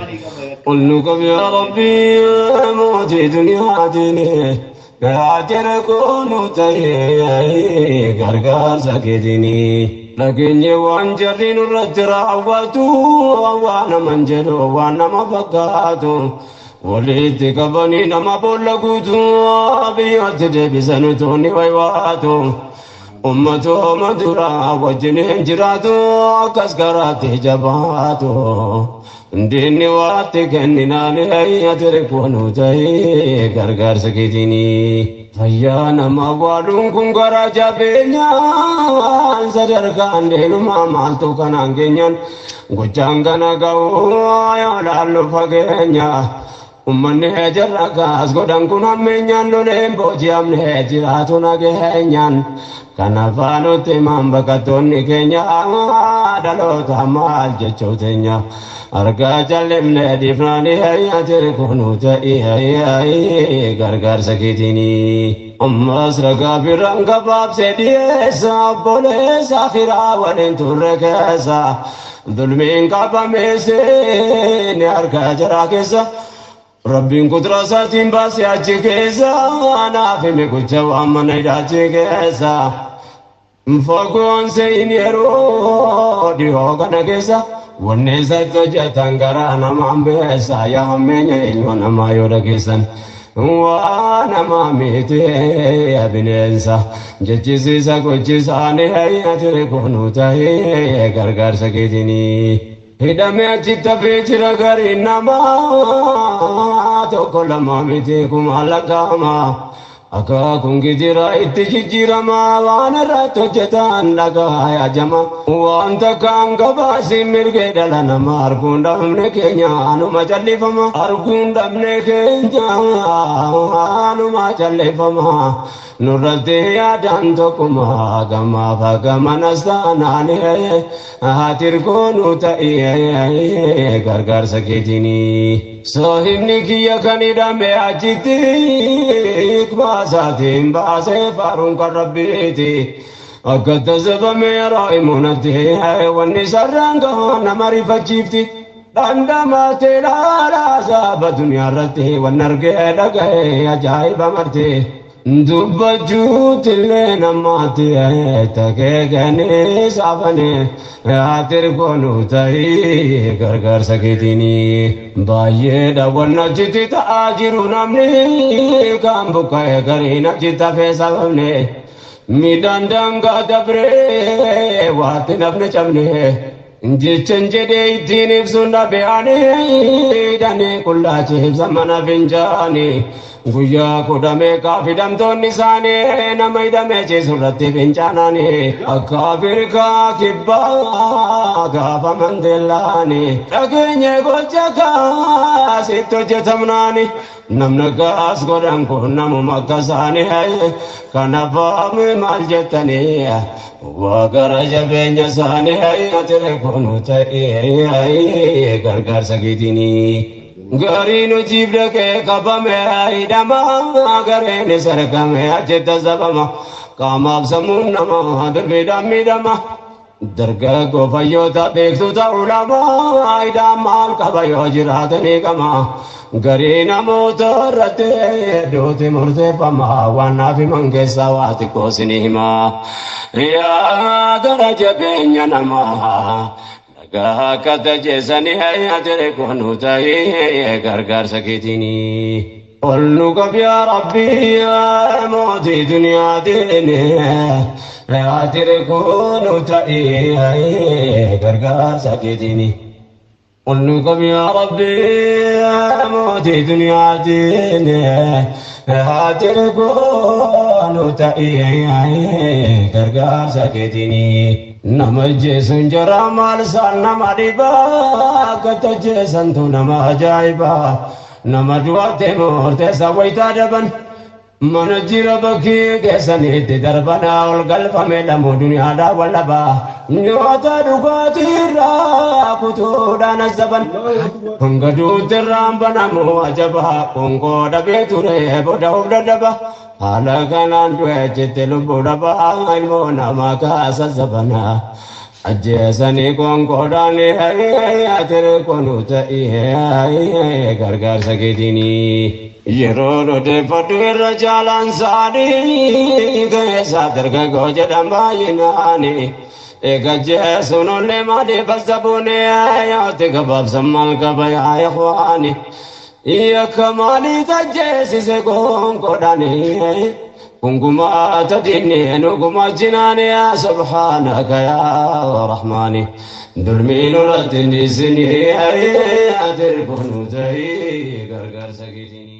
قل يا ربي يا موتي دنيا ديني لا تركون تأي غرغر سكيتني لكن يوان جرين الرتراواتو وانا منجلو وانا مفقاتو وليت كبني نما بولغوتو بيوت دبسنتوني ويواتو أمتو مدرا وجنين جراتو كسكرات جباتو ديني واتكننا لأي تركونو تأي غرغر سكيتني فيانا ما والون كن غرا بينيان sadarkaan deelumaa maaltu kanaan keenyan gochaan kana ga'uu yoo laallu fageenya ummanni jarra kaas godhan kun hammeenyaan loleen booji'amne jiraatu nageenyaan kana faanutti maan baqattoonni keenya dhaloota maal jechuu teenya argaa jallimne dhiifnaanii tirkunuu ta'ii gargaarsa keetiinii. Ammas ragaa biraan gabaabsee dhiyeessa obboleessa akhiraa waliin turre keessa dulmiin qabameessee ni argaa jara keessa rabbiin kuduraa isaatiin baasee achi keessa naaf hime gocha waan mana hidhaa keessa fagoon se'in yeroo dhihoo kana keessa wanni isatti hojjetan garaa namaan beessa yaa hammeenya ilma namaa yoo dhageessan. Waana maamite bineensa jechisiisa gochisaanii tirkunuu ta'ee gargaarsa keetinii. Hidhamee achitti hafee jira gariin namaa tokko lama miti kuma lakkaa'ama. Akaakuun gijira itti jijjiirama waan irratti hojjetan dhagaa yaajama. Waan takkaan gabaasiin mirgee dhala namaa arguun dhabne keenya anuma callifama. Arguun dhabne keenya anuma callifama. Nurratti yaadaan tokkuma gamaaf gamanas taanaanii tirkoonuu ta'ee gargaarsa keetinii. Saahibni kiyya kan hidhame achitti baasaatiin baasee faaruun kan rabbiiti. Akka tasabame yeroo himunatti wanni sarraan gahaa nama rifachiifti. Dhandhamaatee dhaalaa saaba duniyaa irratti wanni argee dhaga'ee ajaa'iba marte. Dubbachuutillee namaatti takee kennee saafane tirkoonuu ta'ii gargaarsa keetinii. Baay'eedha wanna achitti ta'aa jiru namni kan buqqa'e gariin achitti hafee sababne. Midhaan daangaa dabree waatti nafne cabne. Jechan jedhee ittiin ibsuun dhabe'anii dhanii qullaachi ibsa mana fincaanii. Guyyaa kudha meeqaaf hidhamtoonni isaanii nama hidhamee ciisu irratti fincaananii. Akka Afrikaa kibbaa gaafa Mandeellaanii dhageenye gocha kaasitti hojjetamnaani. Namni kaas godhan kun namuma akka isaanii kanaaf maal jettanii waa gara jabeenya isaanii tirkunuu ta'ee gargaarsa keetinii. Gariin hojiif dhaqee qabame hidhama gareen sarkame achitti sabama qaamaaf sammuun namaa durbiidhaan miidhama. Dargaggoo fayyoota beektota ulamaa hidhaan maal qaba yoo jiraatanii qama. Garii namoota irratti hedduutti murteeffama waan naaf himan keessaa waa xiqqoo isinii hima. Yaa gara jabeenya namaa. Akka tajeessanii tirkunuu ta'ee gargaarsa keetinii. Ol nu qab yaa Rabbii yaa mootii duniyaa diinii tirkunuu ta'ee gargaarsa keetinii. Ol nu qab yaa Rabbii yaa mootii duniyaa diinii tirkunuu ta'ee gargaarsa keetinii. Nama jeesuun jara maal isaan nama dhibaa akka tajeessantu nama ajaa'ibaa nama du'atte murteessa wayitaa daban Mana jira bakkee keessanitti darbanaa ol galfame lamuu duniyaadhaa wallabaa nyaata dhugaatii irraa kutuudhaan azaban hanga duutti irraan banamu ajabaa qoonqoo dhabee ture booda of dadhaba haala kanaan du'e jette lubbuu dhabaa ilmoo namaa kaasa zabanaa. Ajjeesanii qoonqoodhaan atire konu ta'ee gargaarsa keetiinii. Yeroo odeeffadhu irra jaalaan saanii keessaa dargaggoo jedhan baay'inaani. Eega jeesuun ollee maaliif as tabuuni yaa'utti gabaabsan maal qaba yaa ikhwaani. Yakka maaliif ajjeesise qoonqoodhaani. Kungumaa diinni nuguma jinaani yaa subhaanaka yaa rahmaani. Dulmiin irratti hin dhiisinii ati kunu ta'ii gargaarsa keetiinii.